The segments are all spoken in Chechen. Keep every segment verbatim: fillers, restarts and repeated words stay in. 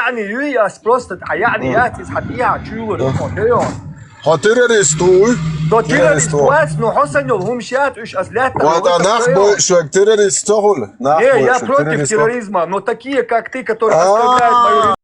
Яъни юй ас просто, а яъни яц из хьан тӀехьа чуьйлур, хьо хӀоьйо. Хьо террорист вуй? До террорист вуй. Террорист вац, ну хьо санна йолу хӀума шаьц уьш ас лаьттах. Ва да нах бой шуьга террорист ца хуьлу? Нах бой шуьга террорист? Не, я против терроризма, но такие, как ты, которые оскорбляют мою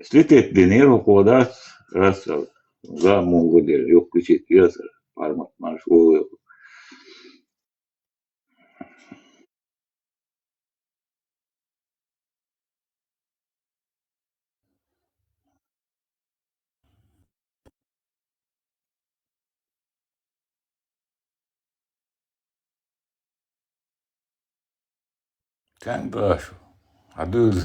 Слететь динера хӀокхо дац, раз, за мугу дер, юхкучит ясар, пармат марш вовлу. Кан башу. Адуз.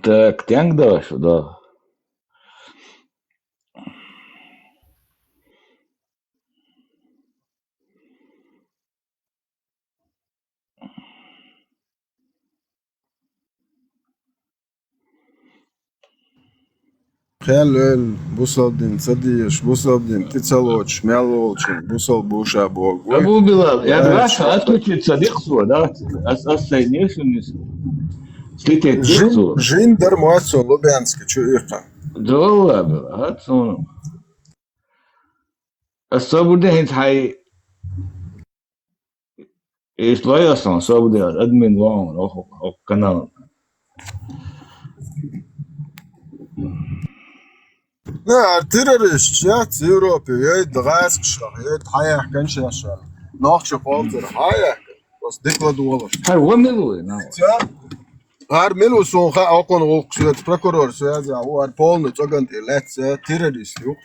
Так, тенг даша, да. Кхел лоьлу, бусалба дин ца дезаш, бусалба дин тӀе ца лоцуш мел волчун бусалба ву ша боху. Абу Билал, я Э, даша, отключиться дикъ цо, да? Ас, ас сайн нешан нис. Слететь дикъ цо. Жин, жин дар моццо Лубянска чу ихка. Да валла, Билал, а цунах. Ас ца бурдехь хӀинца хьайн Иш лайасан собаре админ ван оха, оха канал. На, ар террорист яц Европе, яйд гӀаскаш, яйд хьаяхкан шаша. Нохчи къолтар хьаяхкан. Бас дикла дугӀалаш. Хай, ва милуй, на. Ца? Ар милу сон ха окон гӀулкх соьца прокурор соьца, у ар полный цоган тӀе лаьцца террорист ю.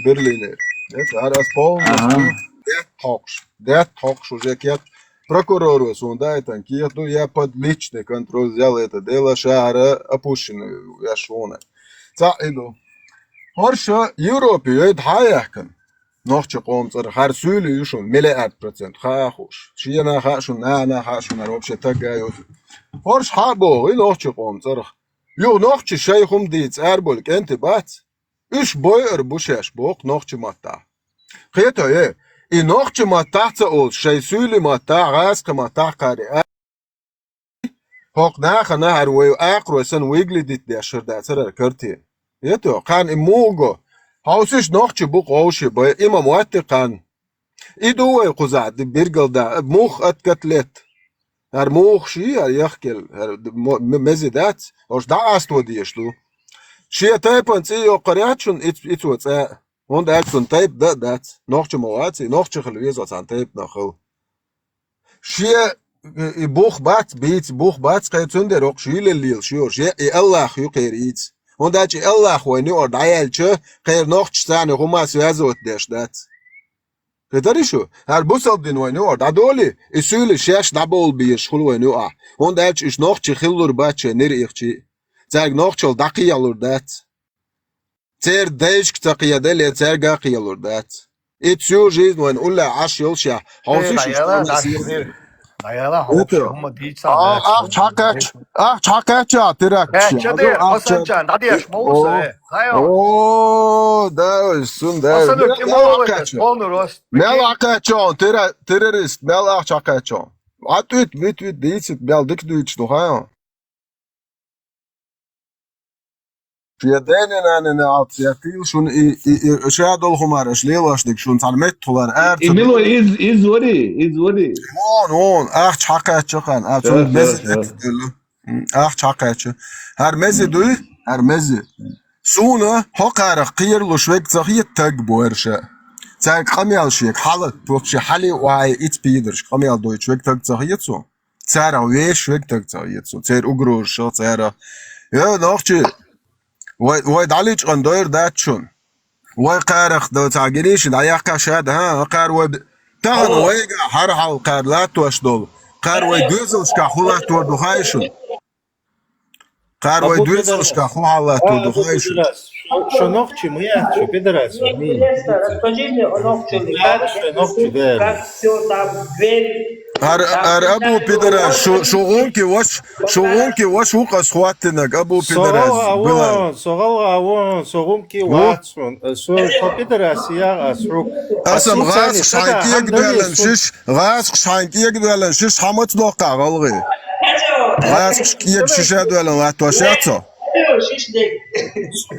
Берлине. Это ар ас полностью Ага. Дет хокш. Дет хокш уже кет. Прокурору сон дайтан кет, ну, я под личный контроль взял это дело, шара опущенную, я шуна. Ца иду. Хорша Европе, это хаяхкан. Нохчи къоман цӀарах хӀара суьйлий ю шуна миллиард процент хаа хууш. Шена хаа шуна, нана хаа шуна, хӀара вообще тагга ю. Хорш хьа боху, и нохчи къоман цӀарах. Юха нохчи шай хӀума дийца ара болу кӀентий бац? Уьш бойур бу шаьш боху нохчи маттахь. Кхета, э, и нохчи маттахь ца олуш, шай суьйли маттахь, гӀазкхи маттахь кхари а. ХӀокху нахана хӀара вай акхарой санна выглядит деш хир дацара хӀара картина. Ето, кхарна и муха го? Хьовсиш нохчи бу-кх вовши бай, и ма мотти кхарна. И ду вай кхузахь ди биргал да, мух ат котлет. ХӀара муха ши, хӀара яхкел, хӀара д-, мо-, м-, мези дац, ош дӀакъасто дезаш ду. Шен тайпан цӀе йоккхар яц шуна и ц-, и цо цӀа. ХӀунда аьлча цунна тайпа дан а дац, нохча ма вац, и нохча хила веза цхьана тайпанах хила. Шен и, и бух бац, бийца бух бац, кхай цундела окху шийлалла лелаш йо, же и Аллах ю кхеран ийца. ХӀунда аьлча и Аллах вайна юкъара дӀаяьлча, кхеран нохчашца царна хӀума связывать деш дац. Хетарий шу? ХӀара бусалба дин вайна юкъара дӀадолий, и суьйли шаьш дӀабовла безаш хуьлу вайна юкъахь. ХӀунда аьлча уьш нохчий хиллур бац шайн нира ихчий. Цаьрга нохчалла дӀакхехьалур дац. Церан дайшка ца кхеделе, цаьрга а кхелур дац. И цу жизнь вайн уллехь Ӏаш йолушехь, хьо Э, су шиш дӀаяла, тӀе даш сийр. Дир. ДӀаяла, хьо Это. Хьума дийца А, дац. Ах, чхьакхаьчча, ах, чхьакхаьчча, теракт. Э, ча де, Ах, Хасан ча- чан, дӀадеш, ма ву со, О, э. Хайо. О, да, ой, сун, да. Хасан, Мел кем ах молодец, кхаьчча. Полный рост. Мел ах кхаьчча, тера-, террорист, мел ах чхьакхаьчча. А туьт, вит, вит, дийцит, мел дика дуьйцуш ду, хайо. Шен дена нанна алц яттийла шуна и, и, и, ша долу хӀумар аша лелош дерг шуна цхьана меттахула ара И ца мило ду. Из, из вари, из вари. Вон, вон, ахча хьакхаьчча хан, а, Да, цунна да, мези да. Меттахула. М, ахча хьакхаьчча. ХӀара мези дуй, хӀара мези. Суна хӀокхарах кхералуш вег ца хета таг бу аьрша. Цаьрга къамел шега хьала, вообще хьале вай иц пидарш къамел дойтуш вег таг ца хета суна. Царах вешаш вег таг ца хета суна. Церан угрозашах, царах. Йо, нохчий, вай, вай дӀаличкъан дойр дац шуна. Вай кхарах до цхьа гириши дӀаяккха шада, хӀа, кхар вай б-, тахана Алло. Вайга хьархьал кхар латтош долу. Кхар вай доьзалшкахь хӀун латтор ду хаьий шуна? Кхар вай Абу доьзалшкахь хӀун хьал латтор ду хаьий шуна? Пидорас, шу, шу нохчий ма яц, шу пидорас, шу ми. Интересно, расскажи мне о нохчи. Яц, шу нохчий, да. Как всё там, дверь, Ар, там ар, Абу пидорас, шу, шу гӀунки ваш, шу гӀунки ваш ву къас хӀоттинарг, Абу пидорас, была. Со гӀалгӀа вон, со гӀунки вац. Сон, э, со, со пидорас яха ас хьуг. Ас ам гӀазкхаш хьайн кегадоьллан шиш, гӀазкхаш хьайн кегадоьллан шиш, хьан маца доккхахь гӀалгӀе? ГӀазкхаш кега шиша доьллан латтош яц цо?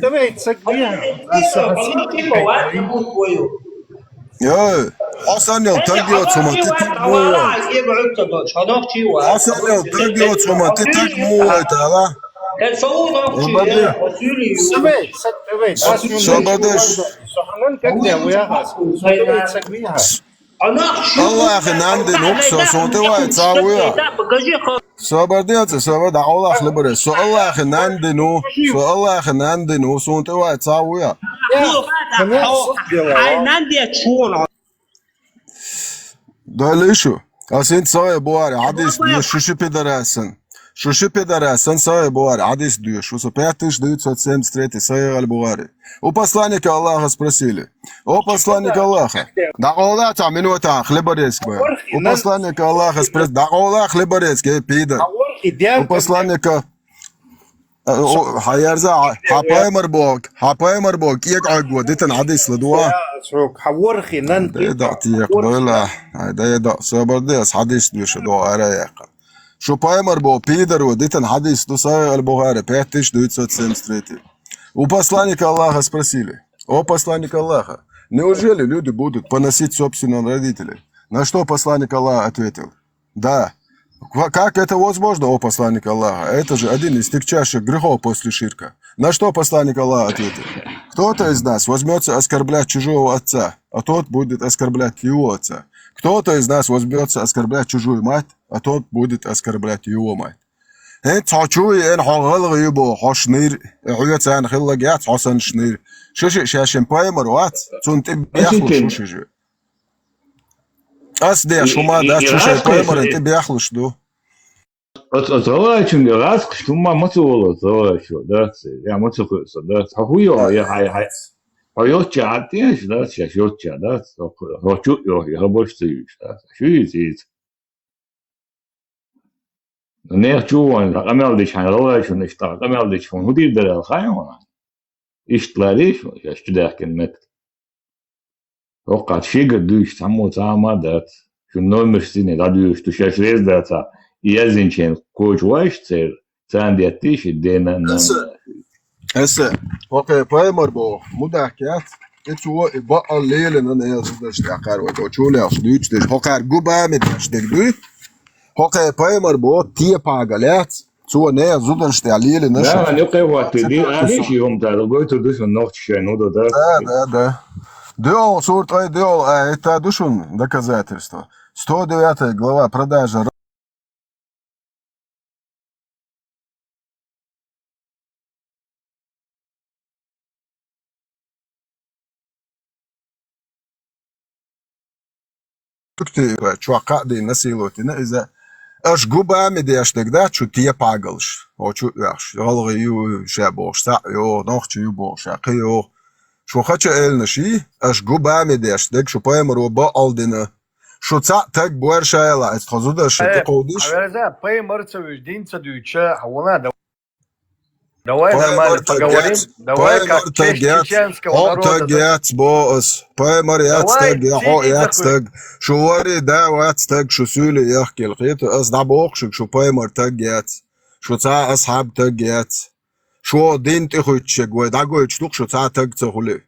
Давай, цаг бия. Ас, ас. Йой, хьо санна йолу таг йоцу хӀуман тӀе таг мо вай. Хьо санна йолу таг йоцу хӀуман тӀе таг мо вай, тала. Давай, цаг, давай, ас. Собардеш. Со ханан как я, уя, ас. Давай, цаг бия. Аллахи нан дин ву со, сон тӀе вай, цхьа вуя. Собардеца, собар, дӀа Аллах либарес. Со Аллахи нан дин ву, со Аллахи нан дин ву, сон тӀе вай, цхьа вуя. Я, ханан су дела. Дойла шу. Ас хӀинца Сахьихь Бухари хьадис доьшу, шу ши пидорасан. Шу ши пидорасан Сахьихь Бухари хьадис доьшу. Со пять тысяч девятьсот семьдесят третий Сахьихь аль-Бухари. У посланника Аллаха спросили. О посланник Аллаха. ДӀакъовла цхьа минута хлеборезка. У посланника Аллаха спросили. ДӀакъовла хлеборезка, эй, пидор. У посланника Э, о, хьан ярза, хьан, хьан пайхамар боху, хьан пайхамар боху, кӀега Ӏуьйгго дитина хьадис ладугӀа? Хьан ворхӀе нан Дай дакъ текха, дойла. Ай, дай дакъ, собар де, ас хьадис дуьйша догӀу ара яьккха. Шу пайхамар боху, пидаро дитина хьадис ду, Сахьихь аль-Бухари, пять тысяч девятьсот семьдесят третий. У посланника Аллаха спросили: «О посланник Аллаха, неужели люди будут поносить собственных родителей?» На что посланник Аллаха ответил: Да. Ка-, как это возможно, о посланник Аллаха? Это же один из тягчайших грехов после ширка. На что посланник Аллаха ответил: Кто-то из нас возьмется оскорблять чужого отца, а тот будет оскорблять его отца. Кто-то из нас возьмется оскорблять чужую мать, а тот будет оскорблять его мать. ХӀинца хьо чу веана, хьо гӀалгӀа ю боху, хьо шнийр, хьоьца хилларг яц хьо санна шнийр. Шу шиъ шаьшшинна пайхамар вац, цунна тӀе бехлуш шу шиъ. Ас деш хӀума дац, шу шайн пайхамаран тӀе бехлуш ду. Оцу, оцу гӀалгӀайчуьнга гӀазкхашка хӀумма ма ца волу оцу гӀалгӀайчо, дац, я ма ца хуьу со, дац. Хьо хӀун йоху, я хьай, хьай, хьо йоцча хьан тӀе, дац, шаьш йоцча, дац, хьо, хьо чу а йоху, я хьо баш ца юьйш, дац. Шу йийца, йийца. Нехан чу вон, къамел дича хьайн гӀалгӀайчунна иштта, къамел дича хьуна хӀун дийр дара аьлла хаьий хьуна? Иштта ларийша, шаьш чу даьхкина метта. ХӀокху шегара дуьйцуш цхьаммо цхьа а ма дац. Шун номерш цӀийне дӀадоьшуш ду, шаьш реза дацахь, и яздинчеран коча вайша церан, царна деттийша и дена а, нанна а. Аса, аса, хӀокхе пайхамар боху, мудахка яц, и цо и баал лелина нехан зударшна тӀехь кхаьрвайта, о чулехаш дуьйцуш дерш, хӀокхаьрга губа а меташ дерг дуй, хӀокхе пайхамар боху, тепага лаьц, цо нехан зударшна тӀехь лелина Да, шаьш. Хан юкъе хӀоттий, ди, ахьа ши хӀума тара, гойтур ду шуна нохча шайн, ну да, да. Да, да, да. ДоьалгӀа сурт, ай, доьалгӀа, а, это ду шуна доказательство. Сто девятая глава, продажа Туртиева чохь кхаъ дина, насиловать дина иза. Аша губами деш дерг дац шу тепагалш, хьо чу а оьхуш, гӀалгӀа ю ша бохуш, цхьаъ йогӀу, нохча ю бохуш, ша кхин йогӀу. Шу хача элнаш йий, аша губами деш дерг шу пайхамаро бакъал дина. Шу цхьаъ таг бора ша яла, эцу тхо зударша тӀекховдийша. Хьаверза, пайхамар ца вуьйш, дин ца дуьйцуша, хьан вана да. Давай нормально поговорим. Давай как честь чеченского народа. Хьо таг яц, бо ас. Пайхамар яц таг, я хьо яц таг. Шу вари да вац таг, шу суьйле яхкел. Хета, ас дӀабоху шуьга, шу пайхамар таг яц. Шу цхьа асхьаб таг яц. Шу дин тӀехуьттушег вай дӀагойтуш ду-кх, шу цхьа таг ца хуьлий.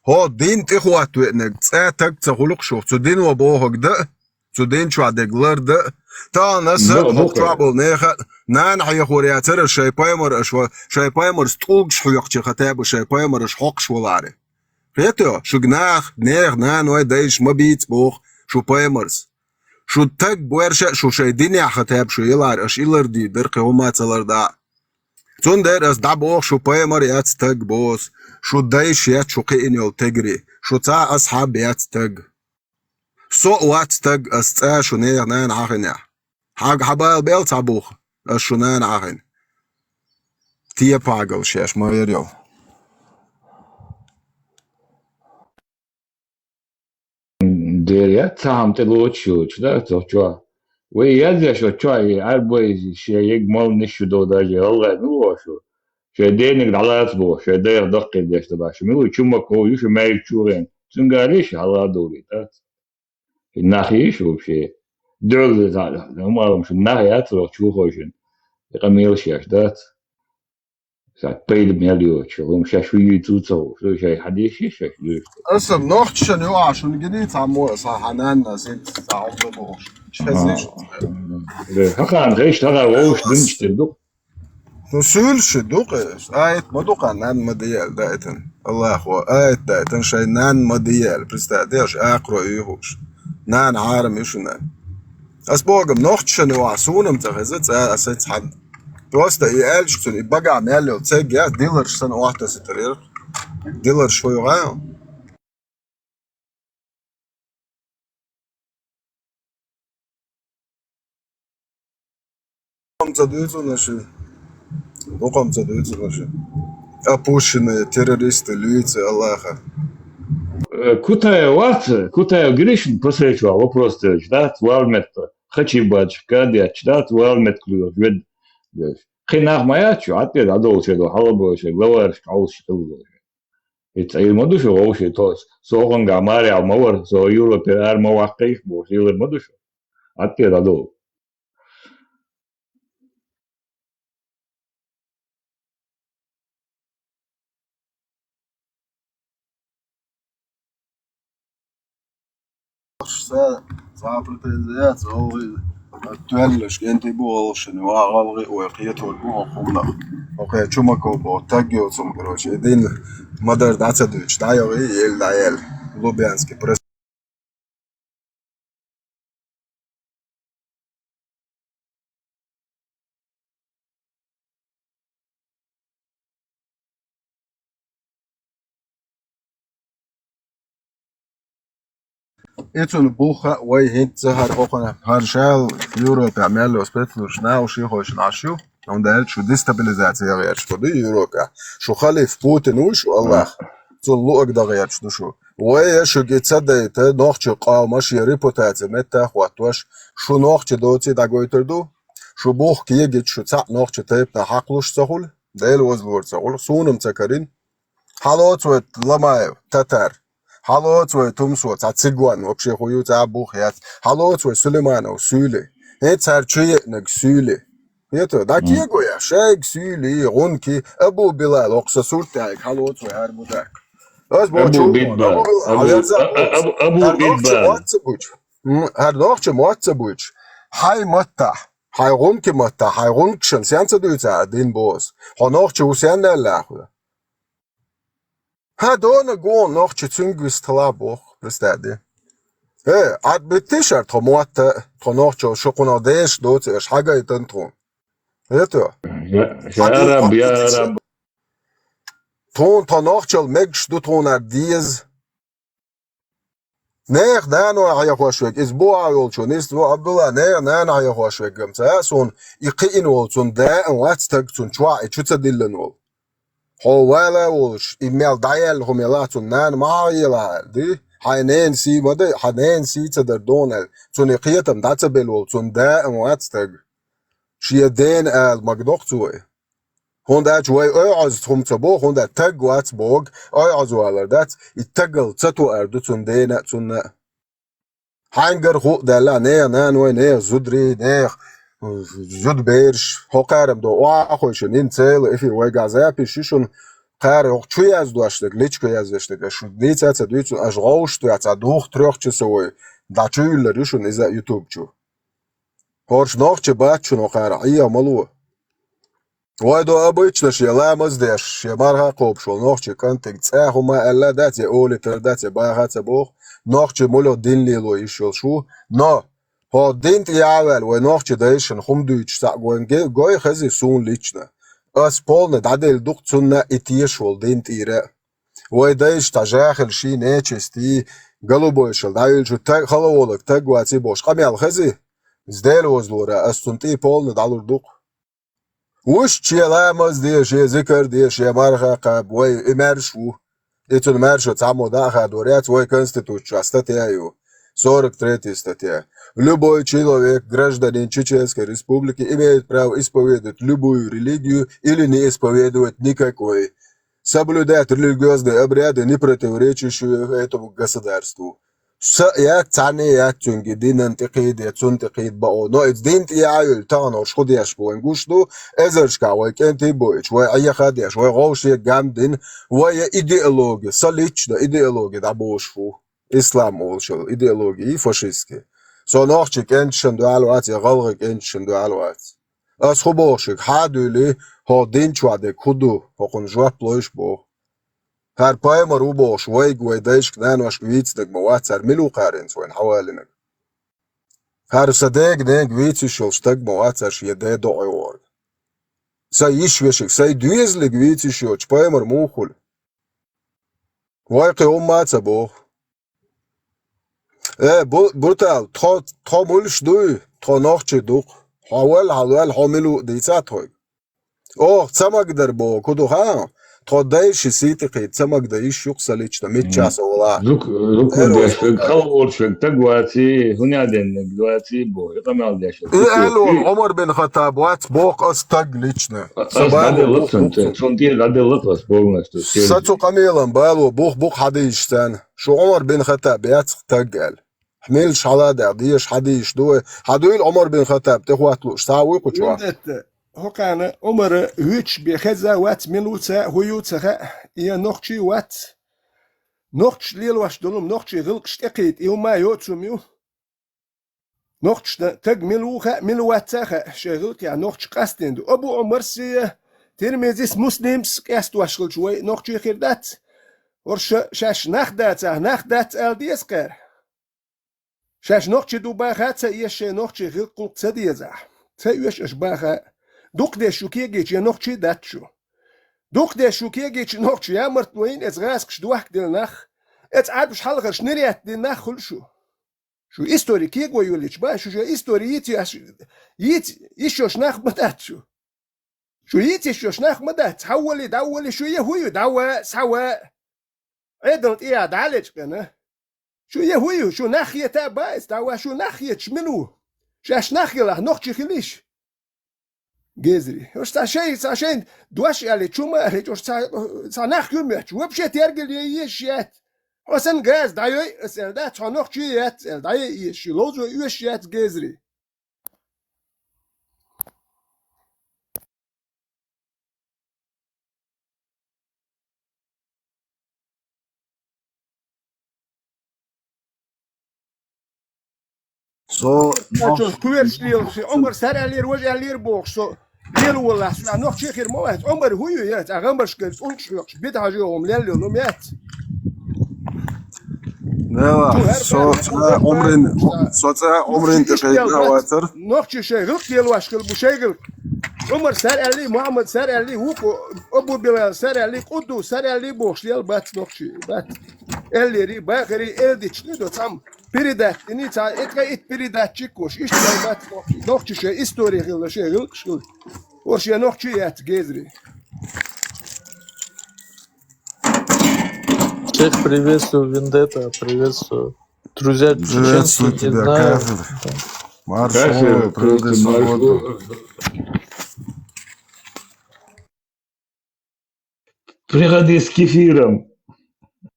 ХӀо дин тӀехӀотта веанарг цӀа таг ца хуьлу-кх шух, цу дино бохург дан а, цу дин чохь дерг лар дан а. Тахана аса а, хӀокху чохь болу нехан а нана хьехор яцара, шайн пайхамар аша, шайн пайхамарс тӀулгаш хьоькхучу хатаьба шайн пайхамар аша хьокхуш валаре. Хето, шуьга нах, нехан наной, дайша ма бийца боху шу пайхамарс. Шу таг боьрша а шу шайн динехь хатаьба шу яларе, аша и лардийр дара, кхин хӀума ца ларда а. Цундела ас дӀабоху, шу пайхамар яц таг боху ас, шу дайша яц шу кхиъна йолу тегари, шу цхьа асхьаб яц таг. Со а вац таг, ас цӀа шу нехан нана хьахинехь. Хьага хьан бала бел цхьа буха, ас шу нана хьахина. Тепагал шаьш ма вер йолу. Дера яц цхьа хӀума тӀелоцуш йоцуш, да, цо чохь. Вай язъеш оцу чохь, и Ӏаьрбой шен ег молланаш ю до даже гӀалгӀай мила ву шу? Шайн дениг дӀалаца боху, шайн дайх даккхийдеш далаш. Мила ву Чумаков ю шу маьждиг чу веана? Цуьнга алийша хьала а довлий, дац? И нах йиш вообще? Дуьллу, хӀума алам шу нах яц вахчу вухойшина. И къамелаш еш, дац? Ша пайда мел йоцуш, хӀума шаьш вуьйцу ца хууш, шайн хьан дийши шаьш дуьйцу. Аса нохчашна юкъахь шуна гиний цхьаммо а, сан хьан нанна синца цхьа хьалха бохуш. Шаьш А, зийш. Э, хӀокхарна хезаш, хӀокхара вовшах динчу тера ду. Ну, суьйлуш ду-кх, аят ма ду-кх, нанна ма де аьлла даийтина. Аллахо аят даийтина, шайн нанна ма де аьлла. Представь, деш акхаро ю хууш. Нана хьарам ю шуна. Ас боху-м, нохчашна юкъахь суна-м ца хеза, цӀа аса цхьаьна. Просто и аьллачу цунна, и багахь мел йолу церг яц, диларш санна охьатасийтар яра. Диларш хьо юкъахь? Дукхам ца дуьйцу аша. Дукхам ца дуьйцу аша. Опущенные террористы, луьйцу Аллаха. Э, Кутаев вац, Кутаев Гришин посвечивал вопрос делча, да, вал метта. Хачи бача, кадиач, да, вал метта клюв, вед. Кхин нах ма яц шу, Ӏад тӀе дӀадолуш ду, хьалабойша, главаршка Ӏовсуш хилла. И цӀийла ма ду шу вовший тос. Со хӀунга марехь ма вара, со Европе ара ма ваккхийша бохуш, лелар ма ду шу. Ӏад тӀе дӀадолу. Ша цхьа а претензи яц, гӀалгӀай тоьллаш генти бу гӀалгӀашна, ва гӀалгӀай вай кхетор бу хӀокхунах. ХӀокхе Чумаков боху таг йоцург, короче, и дин ма-дарра дӀа ца дуьйцуш, дӀайогӀий, елла дӀаелла. Лубянский пресс. И цунна буха вай хӀинца хӀара хӀокхунах, хӀара шал Европехь мел йолу спецслужбаш нахушехойшна Ӏаш ю, хӀунда аьлча шу дестабилизаци ян гӀерташ ду Европехь. Шу халиф Путин вуй шу, Аллах, цунна луъаг дан гӀерташ ду шу. Вай я шуьга и ца дайта, нохчийн къоман шен репутаци метта а хӀоттош, шу нохчи доций дӀагойтур ду? Шу бух кегийча шу цхьаъ нохчи тайпана хьакхалуш ца хуьлу? Дела вазлора ца хуьлу, суна-м ца карина. Хьалоцу вай Ламаев, татар. Хьалоцу вай Тумсо, цхьа цигон, вообще хӀун ю цхьа а бух яц. Хьалоцу вай Сулейманов, суьйли. ХӀинца хӀара чу еънарг суьйли. ХӀета, дӀа кего я, шайга суьйли, гӀунки, Абу Билал, окху сан сурт тӀехь хьалоцу вай хӀара мудак. Ас боху, Абу Бидба, Абу Билал, Абу, хьаверза, а, а, Абу, Абу хӀара нохча Бидба. Мотт ца буьйчу. М, хӀара нохча мотт ца буьйчу. Хьайн маттахь, хьайн гӀунки маттахь, хьайн гӀункашна сен ца дуьйцу хьан дин боху ас? Хьо нохча ву сен аьлла ахула? ХӀан, дона гон нохча цуьнга вистхила боху, представь де. Э, Ӏад биттий шара тхо мотта, тхо нохчо шу кхунах дешаш доцу аша хьагайтан тхуна. ХӀета? Я, я раб, я раб. Тхуна тхо нохчал мегаш ду тхуна деза. Нехан наной хьехош верг, иза бухахь йолчо, Нисто Ӏабдулла, нехан нана хьехош верг-м ца а суна, и кхиъна волу цунна даим вац стаг, цунна чохь и чу ца диллина волу. Хьо вала а волуш, и мел дӀаяьлла хӀума ялахь, цунна нана ма хьахьелахь аьлла, ди? Хьайн ненан сий ма дай, хьан ненан сий ца дар дона аьлла, цунна и кхетам дӀа ца белла волу, цунна даим вац стаг. Шен дена ала магадоккху цо и. ХӀунда аьлча вай ойхьаза хӀума ца боху, хӀунда аьлча таг вац боху, ойхьаза валар дац, и тагал ца тоар ду цунна дена а, цунна а. Хьаьнгара хӀуъа даьлла, нехан наной, нехан зударий, нехан зудабераш, хӀокхарам до охьахойшина, йина цела эфир вайгахь запись ю шуна, кхара хӀокху чу яздош дерг, личка яздеш дерг, аша шу дийца а ца дуьйцу, аша гӀовшаш тоьхна, цхьа двух-трёх часовой дӀа чу юьллар ю шуна иза ютуб чу. ХӀорш нохчий бац шуна хӀокхара, Ӏеха ма ло. Вай до обычно шен ламаз деш, шен марха кхобуш волу нохчий кӀантиг цӀа хӀума аьлла дац, я олитар дац, я баха а ца боху, нохчий муьлха дин лело йиш йолуш ву, но хӀокху дин тӀе яхьа а ваьлла, вай нохчий дайшна хӀума дуьйцуш цхьаъ гой, гой хезий суна лично. Ас полный дӀаделла ду-кх цунна и тешаш волу дин тӀера а. Вай дайша цхьа жахилший, нечистий, голубойшал дӀаюьллучу таг, хала волаг таг ваций бохуш къамел хезий? Иза Дела возлора, ас цунна тӀе полный дӀалур ду-кх. Вуьш шен ламаз де, шен зикар де, шен марха кхаба, вай и маьрша ву. И цунна маьрша цхьаммо дӀа а хадор яц, вай конституци чохь статья ю, сорок третья статья. Любой человек, гражданин Чеченской Республики, имеет право исповедовать любую религию или не исповедовать никакой. Соблюдать религиозные обряды, не противоречащие этому государству. Са а яц, цхьанне а яц цуьнга и динан тӀе кхийде, цунна тӀе кхийда бакъо. Но иза дин тӀе яхьа а юьллу, тахана хӀорш хӀун деш бу вайн гуш ду, эзаршкахь вай кӀентий а бойъучу, вай Ӏеха а деш, вай гӀовшега гам дина, вай я идеология, сан лично идеология дӀабохуш ву. Ислам олуш йолу идеология и фашистский. Со нохчий кӀенташна дуьхьал вац, я гӀалгӀай кӀенташна дуьхьал вац. Ас хӀун боху шуьга, хьан а дуьйлий, хӀокху дин чохь дерг хӀун ду, хӀокхунна жоп лойша боху. ХӀара пайхамар ву бохуш, вайга, вай дайшка, наношка вийцинарг ма вац, хӀара мила ву кхаренца вайна хьавалинарг? ХӀара сан дега-нега вийца йиш йолу стаг ма вац, хӀара шен ден докъе вогӀург? Сайн йиш-вешиг, сайн доьзалиг вийца йиш йоцуш пайхамар муха хуьлу? Вай кхин хӀумма а ца боху. Э, бу-, Брутал, тхо, тхо муьлш дуй? Тхо нохчий ду-кх. Хьо валла, хьо валла, хьо мила ву дийца тхойга? Оха ца магадар боху, хӀун ду хаьа? Тхо дайши сий тӀе кхийда ца магадан йиш ю-кх сан лично, мичча со валахь. Зук-, зук Эр деш вай верг, хала волуш верг таг ваций, хӀун а деннарг ваций боху, и къамел деш верг. И аьлла волу Ӏумар бин Хаттаб вац боху ас таг лично. Ас дӀаделла цунна, цунна тӀера дӀаделла ас боху ас. Сан цу къамелан бало бух-бух хьадийша царна. Шу Ӏумар бин Хаттаб яц-кх таг аьлла. Хьмелаш хьала а даьхна, деша хьадийша ду вай. Хьан дуьйла Ӏумар бин Хаттаб тӀехӀотта лууш, цхьа а вуй кху чохь? Вундетта, хӀокхана Ӏумара вуьйцуш бен хезна вац, мила ву ца, хӀун ю ца хаьа, и я нохчий вац. Нохчаш лелош долу, нохчий гӀиллакхаш тӀекхийда, и хӀума а йоцу хӀума ю. Нохчашна таг мила ву хаьа, мила вац а хаьа, шайн гӀиллакхехь нохчий къастийна ду. Абу Ӏумарс а, Тирмизис, Муслимс къастош хилча вай нохчий хир дац. ХӀорш шаьш нах дацахь, нах дац ала деза кхара. Шаьш нохчий ду баха а ца эша, шайн нохчий гӀиллакх-гӀуллакх ца дезахь, ца оьшу аша баха а. Дукхадеш шу кегийча, я нохчий дац шу. Дукхадеш шу кегийча, нохчий ямартло йина, эца гӀазкхаш дохкадина нах, эца Ӏаьрбаш хьалхарш нерет дина нах хуьлу шу. Шу истори кего йолийча бан, шу шайн истори йийца еш, йийца йиш йолуш нах ма дац шу. Шу йийца йиш йолуш нах ма дац, хьаввали, дӀаввали, шу я хӀун ю, дӀава, схьава. Ӏедал тӀехьа дӀа а лечкъина. Шу я хӀун ю, шу нах хета а бан иза, дӀава, шу нах хеташ мила ву? Шаьш нах елахь, нохчий хилийша. Гезри. Уьш цхьа шайн, цхьа шайн дош аьлли, чу ма аьлли, уьш цхьа, цхьа нах ю моьттуш, вообще тергал ян езаш яц. Хьо сан газа дӀайой ас аьлла дац, хьо нохчий яц аьлла дӀайой езаш, ловзо оьшуш яц, гезри. Со Ша чо кхоьруш лелаш, Ӏумар сар аьллера, важа аьллера бохуш, со лела воллахь, со нохчий хир ма вац. Ӏумар хӀун ю яц, а гӀамбаршкара цӀункаш хьоькхуш, бита хьажа хӀума лелла йолу ма яц. Нела, со цӀа Ӏумрин, со цӀа Ӏумрин тӀе кхайкхина вацара. Нохчий шайн гӀиллакх лелош хила бу шайн гӀиллакх. Ӏумар сар аьлли, Мухьаммад сар аьлли, вукхо Абу Билал сар аьлли, Къудду сар аьлли бохуш лела бац нохчий, бац. Эллири, бахари, элдични до цам передать, ни ца, этка ит передатчик кош, ишт бат, нохчи шо, история хилла шо, гилкш хилла. Орши нохчи яц гезри. Всех приветствую, Вендетта, приветствую. Друзья, чеченцы, Приветствую не тебя, знаю. Кафир. Марш Кафир, Вова, приди просто свободу. марш. Приходи с кефиром.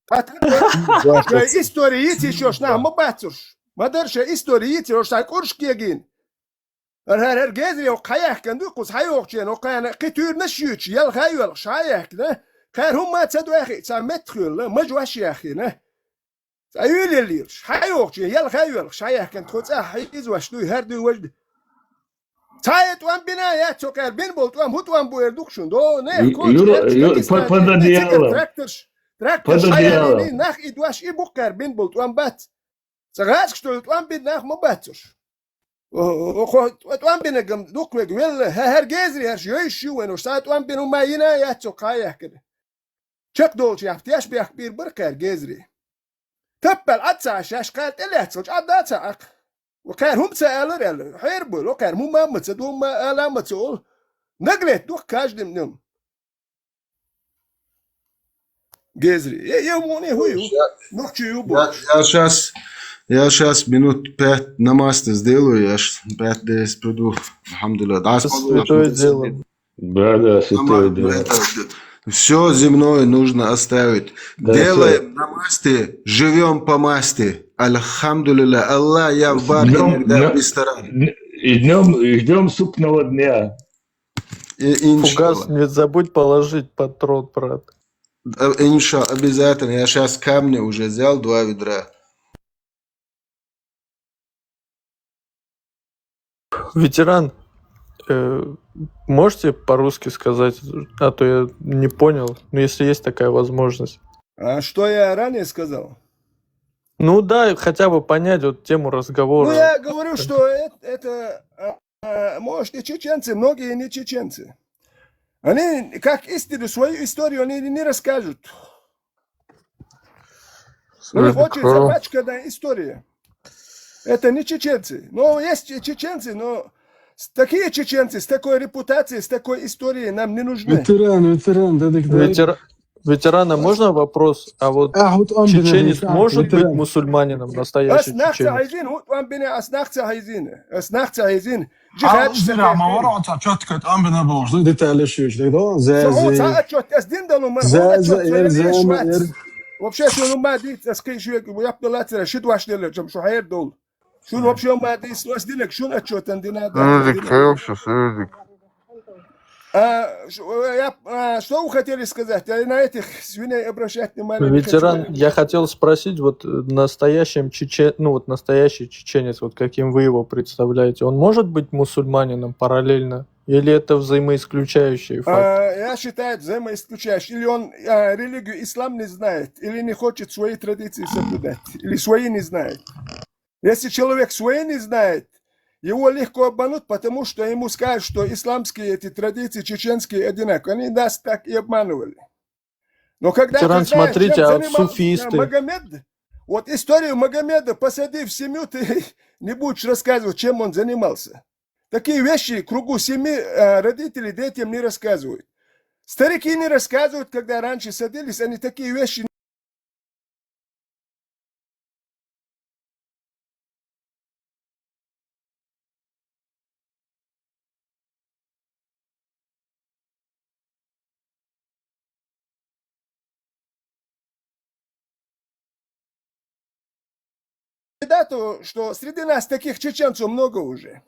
Хатан история ити шош на ма бацуш. Мадарша история ити шош са курш кегин. Ар хар хар гезри о каяхкан ду кус хайохчен о каяна китюр на шюч ял хайвел шаяхкна. Кар хума ца дуахи ца мет хюлла маж ваш яхина. Ца юлелирш хайохчен ял хайвел шаяхкан тхо ца хайз ваш ду хар ду важ. Ца е тӀом бина я цо кар бин бол тӀом ху тӀом буэр дукшун до не Ю- коч Юра, я Ю- Узбекистан под не цикер одеялом. Тракторш. Трактор Под шаяни одеялом. Нах и дуаш и буккар бин бол тӀом бац. Ца газ что ли тӀом бин нах ма бацуш. О, о, хо тӀом бин гам дук вег вел хар гезри хар шой ши вен уш са тӀом бин ума ина я цо каяхкан. Чак долчи афтяш бяхк бир бир кар гезри. Таппал аца шаш кар телецо чада ца ак. Ва кар хум ца алар ал. Хер бул о кар мума маца дума ала маца ол. Наглет дух каждым днём. Гезри. Е е муни хую. Нохчи ю бу. Я, я сейчас, я сейчас минут пять намаз сделаю, я ж пять десять приду. Алхамдулилля. Да, Святое дело. Да, да, святое дело. Все земное нужно оставить. Да, Делаем намасты, живем по масти. Алхамдулилля. Аллах, я в бар Днём- иногда днём- в ресторан. И днём, и ждем супного дня. И- Фугас, иншаллах. не забудь положить патрон, брат. Э, Инша, обязательно. Я сейчас камни уже взял, два ведра. Ветеран, э, можете по-русски сказать, а то я не понял, ну, если есть такая возможность. А что я ранее сказал? Ну да, хотя бы понять вот тему разговора. Ну, я говорю, что это, это, а, а, может, и чеченцы, многие не чеченцы. Они, как истину, свою историю они не расскажут. У них очень запачканная история. Это не чеченцы. Но есть и чеченцы, но с- такие чеченцы, с такой репутацией, с такой историей нам не нужны. Ветеран, ветеран, да, да, да. Ветера- Ветерана, можно вопрос? А вот А, вот он, блин, чеченец да, может быть ветеран. Мусульманином, настоящий Аснахца чеченец? Хайзин, вот он бина Аснахца Хайзин. Аснахца Хайзин. А, зря, ма вара, а, чётко, там бы не было, что детали ещё, да, да, за, Со за. ца отчёт, аз дин далу ма, За, отчёт за, своя за, вещь ма, мать. эр. Вообще, что ну ма ди, аз кей шуе, я пила цера, шит ваш деле, чем шо хайр дол. Шун вообще ма ди, слаз динек, шун отчёт ан дина, да, Сырдик, дина. хорошо, сырдик. А, ш- я, а, что вы хотели сказать? Я на этих свиней обращать внимание не хочу. Ветеран, я хотел спросить, вот э, настоящим чечен, ну вот настоящий чеченец, вот каким вы его представляете, он может быть мусульманином параллельно? Или это взаимоисключающий факт? А, я считаю, взаимоисключающий. Или он а, религию ислам не знает, или не хочет свои традиции соблюдать, или свои не знает. Если человек свои не знает, его легко обмануть, потому что ему скажут, что исламские эти традиции чеченские одинаковые. Они нас так и обманывали. Но когда Ветеран, ты знаешь, смотрите, чем а вот занимался суфисты? Магомед, вот историю Магомеда посади в семью, ты не будешь рассказывать, чем он занимался. Такие вещи кругу семьи э, родители детям не рассказывают. Старики не рассказывают, когда раньше садились, они такие вещи кандидату, что среди нас таких чеченцев много уже.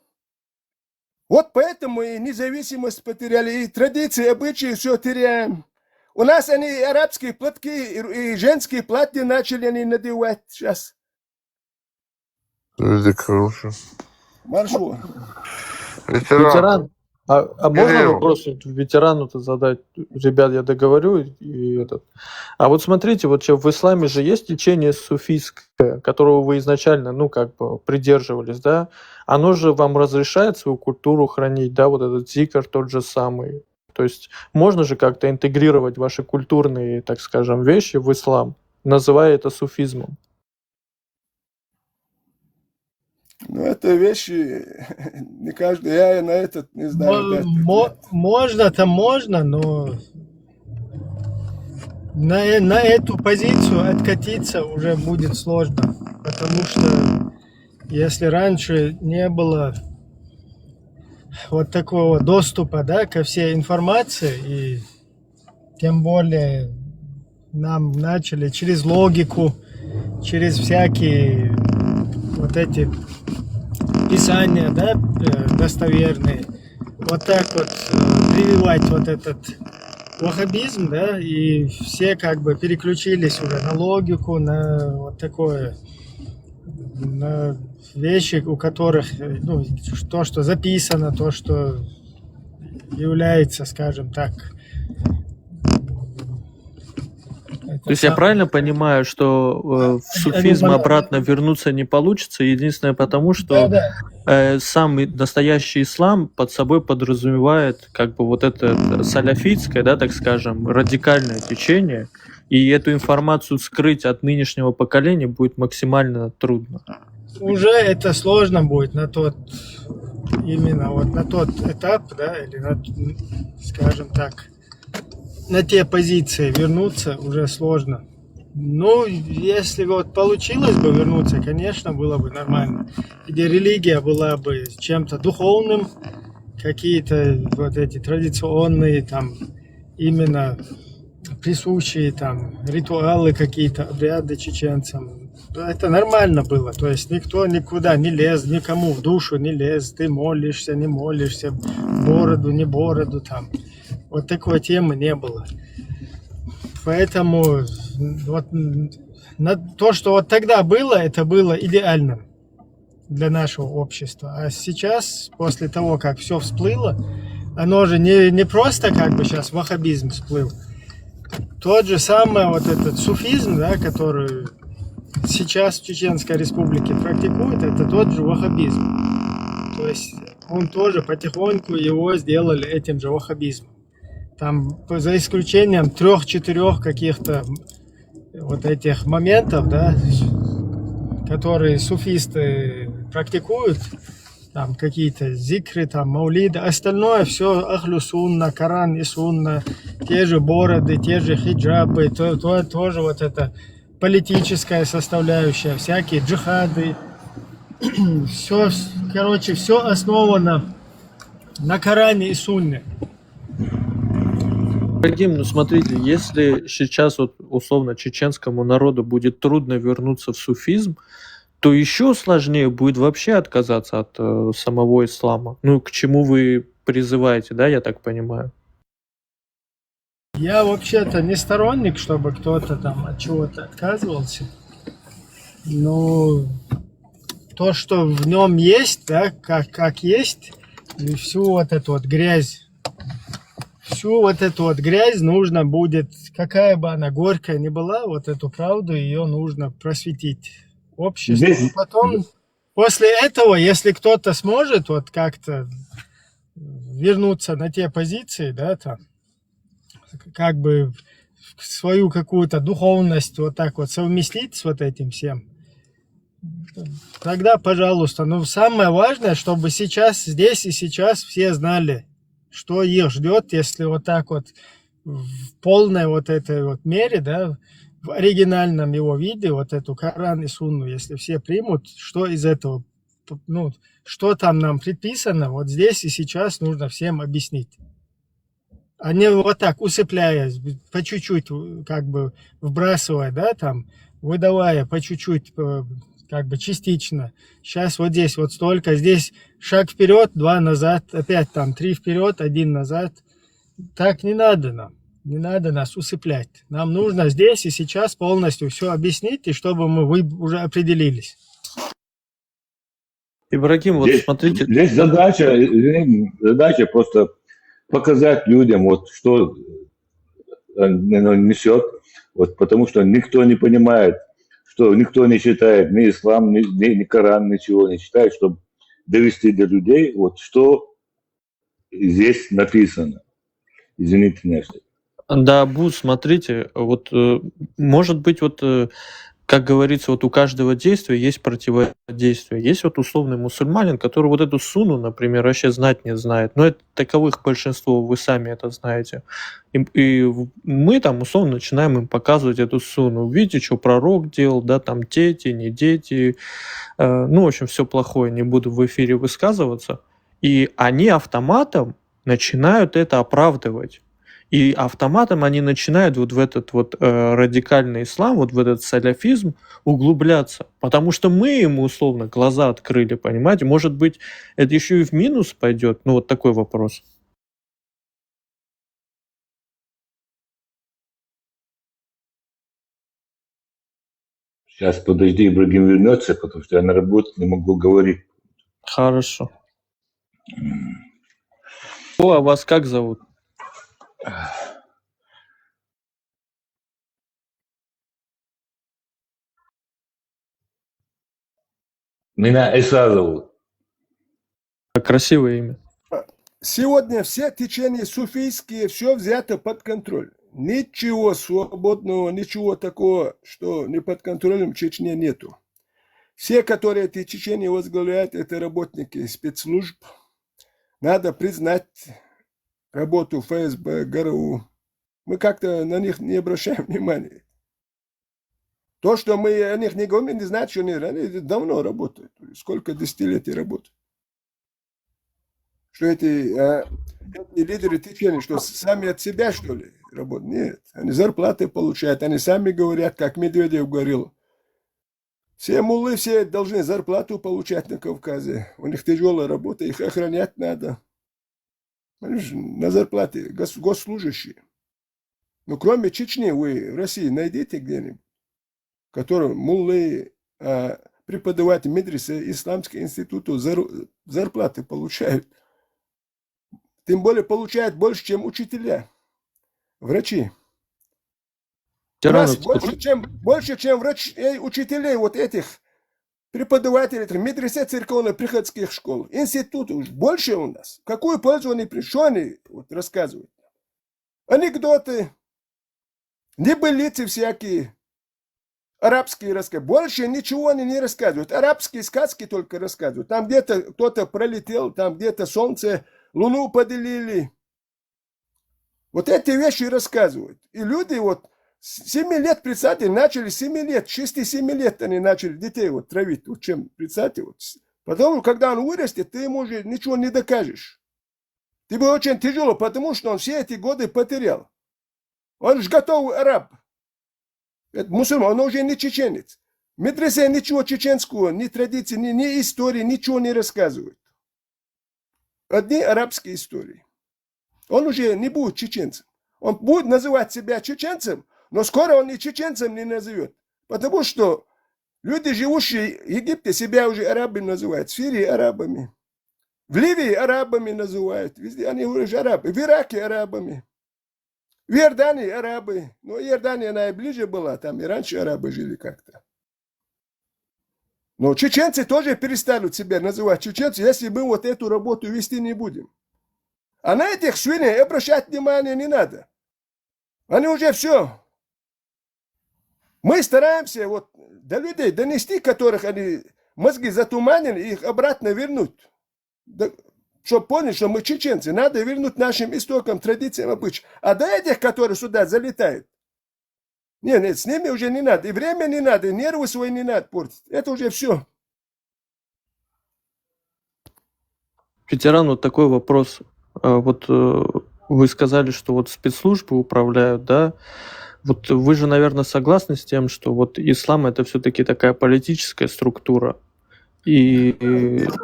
Вот поэтому и независимость потеряли, и традиции, обычаи, все теряем. У нас они и арабские платки, и, и женские платья начали они надевать сейчас. Сырдик, хорошо. Маршо. Ветеран. Ветеран, а, а можно Кирилл. Вопрос вот ветерану-то задать? Ребят, я договорю и этот. А вот смотрите, вот ща в исламе же есть течение суфийское, которого вы изначально, ну, как бы придерживались, да? Оно же вам разрешает свою культуру хранить, да, вот этот зикр тот же самый. То есть можно же как-то интегрировать ваши культурные, так скажем, вещи в ислам. называя это суфизмом? Ну, это вещи не каждый, я на этот не знаю. Мо- мо- Можно-то можно, но на, э- на эту позицию откатиться уже будет сложно. Потому что если раньше не было вот такого доступа, да, ко всей информации, и тем более нам начали через логику, через всякие вот эти писания, да, э, достоверные, вот так вот э, прививать вот этот ваххабизм, да, и все как бы переключились уже на логику, на вот такое, на вещи, у которых, э, ну, то, что записано, то, что является, скажем так. То есть я правильно понимаю, что э, в суфизм обратно вернуться не получится, единственное потому, что Да, да. э, сам и- настоящий ислам под собой подразумевает как бы вот это саляфитское, да, так скажем, радикальное течение, и эту информацию скрыть от нынешнего поколения будет максимально трудно. Уже это сложно будет на тот, именно вот на тот этап, да, или на, скажем так, на те позиции вернуться уже сложно. Ну, если вот получилось бы вернуться, конечно, было бы нормально. Где религия была бы чем-то духовным, какие-то вот эти традиционные там именно присущие там ритуалы, какие-то обряды чеченцам. Это нормально было, то есть никто никуда не лез, никому в душу не лез, ты молишься, не молишься, бороду, не бороду там. Вот такой темы не было. Поэтому вот на то, что вот тогда было, это было идеальным для нашего общества. А сейчас, после того, как все всплыло, оно же не, не просто как бы сейчас ваххабизм всплыл. Тот же самый вот этот суфизм, да, который сейчас в Чеченской Республике практикуют, это тот же ваххабизм. То есть он тоже потихоньку его сделали этим же ваххабизмом. Там, за исключением трех-четырех каких-то вот этих моментов, да, которые суфисты практикуют, там какие-то зикры, там маулиды, остальное все ахлю сунна, Коран и сунна, те же бороды, те же хиджабы, то, то, тоже вот это политическая составляющая, всякие джихады, все, короче, все основано на Коране и сунне. Ибрагим, ну смотрите, если сейчас вот условно чеченскому народу будет трудно вернуться в суфизм, то еще сложнее будет вообще отказаться от э, самого ислама. Ну, к чему вы призываете, да, я так понимаю? Я вообще-то не сторонник, чтобы кто-то там от чего-то отказывался. Но то, что в нем есть, да, как, как есть, и всю вот эту вот грязь, всю вот эту вот грязь нужно будет, какая бы она горькая ни была, вот эту правду, ее нужно просветить обществу. Здесь- Потом, после этого, если кто-то сможет вот как-то вернуться на те позиции, да, там, как бы свою какую-то духовность вот так вот совместить с вот этим всем, тогда, пожалуйста. Но самое важное, чтобы сейчас, здесь и сейчас все знали, что их ждет, если вот так вот в полной вот этой вот мере, да, в оригинальном его виде, вот эту Коран и Сунну, если все примут, что из этого, ну, что там нам предписано, вот здесь и сейчас нужно всем объяснить. А не вот так, усыпляя, по чуть-чуть, как бы вбрасывая, да, там, выдавая по чуть-чуть, э, как бы частично. Сейчас вот здесь вот столько, здесь шаг вперед, два назад, опять там три вперед, один назад. Так не надо нам. Не надо нас усыплять. Нам нужно здесь и сейчас полностью все объяснить, и чтобы мы вы уже определились. Ибрагим, вот Здесь, смотрите, здесь задача, извини, задача просто показать людям, вот что э, оно несет, вот, потому что никто не понимает, что никто не считает, ни ислам, ни, ни, ни Коран, ничего не считает, чтобы довести до людей, вот что здесь написано. Извините, Настя. Да, Абу, смотрите, вот, э, может быть, вот, э, как говорится, вот у каждого действия есть противодействие. Есть вот условный мусульманин, который вот эту сунну, например, вообще знать не знает. Но это таковых большинство, вы сами это знаете. И, и в- мы там условно начинаем им показывать эту сунну. Видите, что пророк делал, да, там дети, не дети. Э, ну, в общем, все плохое, не буду в эфире высказываться. И они автоматом начинают это оправдывать. И автоматом они начинают вот в этот вот э, радикальный ислам, вот в этот саляфизм углубляться. Потому что мы ему условно глаза открыли, понимаете? Может быть, это еще и в минус пойдет? Ну, вот такой вопрос. Сейчас, подожди, Ибрагим вернется, потому что я на работе не могу говорить. Хорошо. О, а вас как зовут? Меня Иса зовут. Красивое имя. Сегодня все течения суфийские, все взято под контроль. Ничего свободного, ничего такого, что не под контролем в Чечне, нету. Все, которые эти течения возглавляют, это работники спецслужб. Надо признать работу ФСБ, ГРУ. Мы как-то на них не обращаем внимания. То, что мы о них не говорим, не значит, что они, они давно работают. Сколько десятилетий работают. Что эти, э, эти лидеры течения, что с- сами от себя, что ли, работают? Нет, они зарплаты получают, они сами говорят, как Медведев говорил. Все муллы, все должны зарплату получать на Кавказе. У них тяжелая работа, их охранять надо. Они же на зарплате, гос- госслужащие. Ну, кроме Чечни, вы в России найдите где-нибудь, которые муллы, а, преподаватели медресе, исламских институтов зар- зарплаты получают. Тем более получают больше, чем учителя, врачи. У нас Тиранов, больше, чем, больше, чем врачей, учителей вот этих преподавателей, этих медресе, церковно-приходских школ, институтов больше у нас. Какую пользу они пришли, они вот рассказывают? Анекдоты, небылицы всякие, арабские рассказы. Больше ничего они не рассказывают. Арабские сказки только рассказывают. Там где-то кто-то пролетел, там где-то солнце, луну поделили. Вот эти вещи рассказывают. И люди вот с семи лет, представьте, начали с семи лет, шести-семи лет они начали детей вот травить. Вот чем, представьте, вот. С- Потом, когда он вырастет, ты ему уже ничего не докажешь. Тебе очень тяжело, потому что он все эти годы потерял. Он же готовый араб. Это мусульман, он уже не чеченец. В медресе ничего чеченского, ни традиции, ни, ни истории, ничего не рассказывают. Одни арабские истории. Он уже не будет чеченцем. Он будет называть себя чеченцем, но скоро он и чеченцем не назовет. Потому что люди, живущие в Египте, себя уже арабами называют, в Сирии арабами, в Ливии арабами называют, везде они уже арабы, в Ираке арабами, в Иордании арабы. Но Иордания, она и ближе была, там и раньше арабы жили как-то. Но чеченцы тоже перестанут себя называть чеченцы, если мы вот эту работу вести не будем. А на этих свиней обращать внимание не надо. Они уже все. Мы стараемся вот до людей донести, которых они мозги затуманены, и их обратно вернуть. Да, чтоб поняли, что мы чеченцы, надо вернуть нашим истокам, традициям, обычаям. А до этих, которые сюда залетают, нет, нет, с ними уже не надо. И время не надо, и нервы свои не надо портить. Это уже все. Ветеран, вот такой вопрос. А, Вот э, вы сказали, что вот спецслужбы управляют, да? Вот вы же, наверное, согласны с тем, что вот ислам — это все-таки такая политическая структура. И,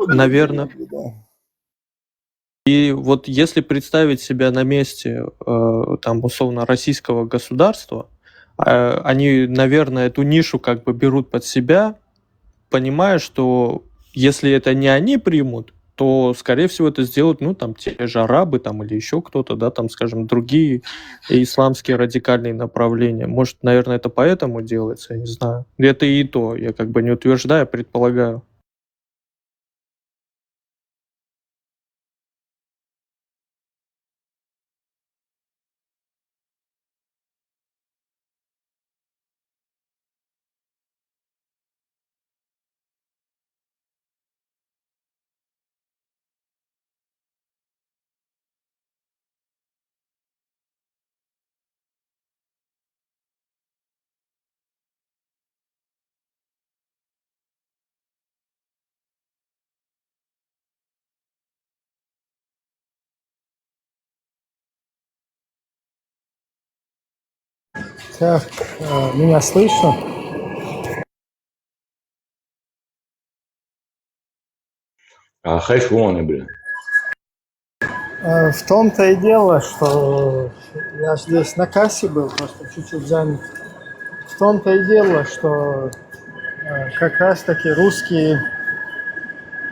наверное, и вот если представить себя на месте, э, там, условно, российского государства, э, они, наверное, эту нишу как бы берут под себя, понимая, что если это не они примут, то, скорее всего, это сделают, ну, там, те же арабы, там, или еще кто-то, да, там, скажем, другие исламские радикальные направления. Может, наверное, это поэтому делается, я не знаю. Это и то, я как бы не утверждаю, а предполагаю. Так, э, меня слышно? А хэш вон, блин. Э, В том-то и дело, что я здесь на кассе был, просто чуть-чуть занят. В том-то и дело, что э, как раз-таки русские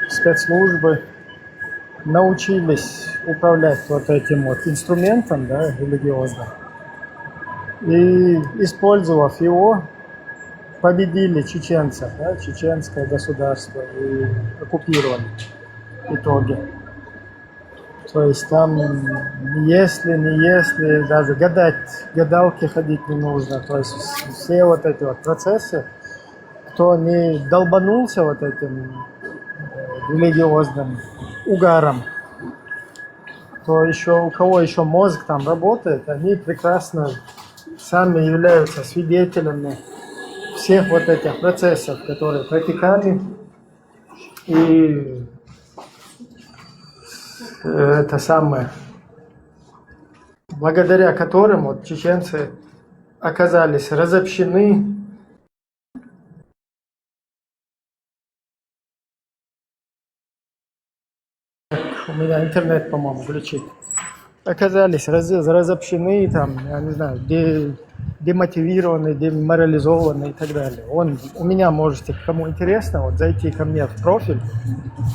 спецслужбы научились управлять вот этим вот инструментом, да, религиозным. И, использовав его, победили чеченцев, да, чеченское государство и оккупировали в итоге. То есть там если, не если, даже гадать, гадалки ходить не нужно. То есть все вот эти вот процессы, кто не долбанулся вот этим э, религиозным угаром, то еще у кого еще мозг там работает, они прекрасно сами являются свидетелями всех вот этих процессов, которые протекали, и э, это самое, благодаря которым вот чеченцы оказались разобщены. У меня интернет, по-моему, глючит. Оказались раз- разобщены, там, я не знаю, де- демотивированы, деморализованы и так далее. Он, у меня можете, кому интересно, вот зайти ко мне в профиль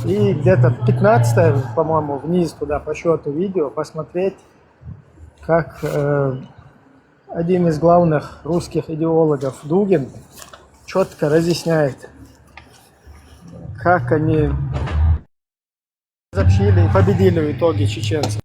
и где-то пятнадцатое, по-моему, вниз туда по счету видео посмотреть, как э, один из главных русских идеологов Дугин четко разъясняет, как они разобщили и победили в итоге чеченцев.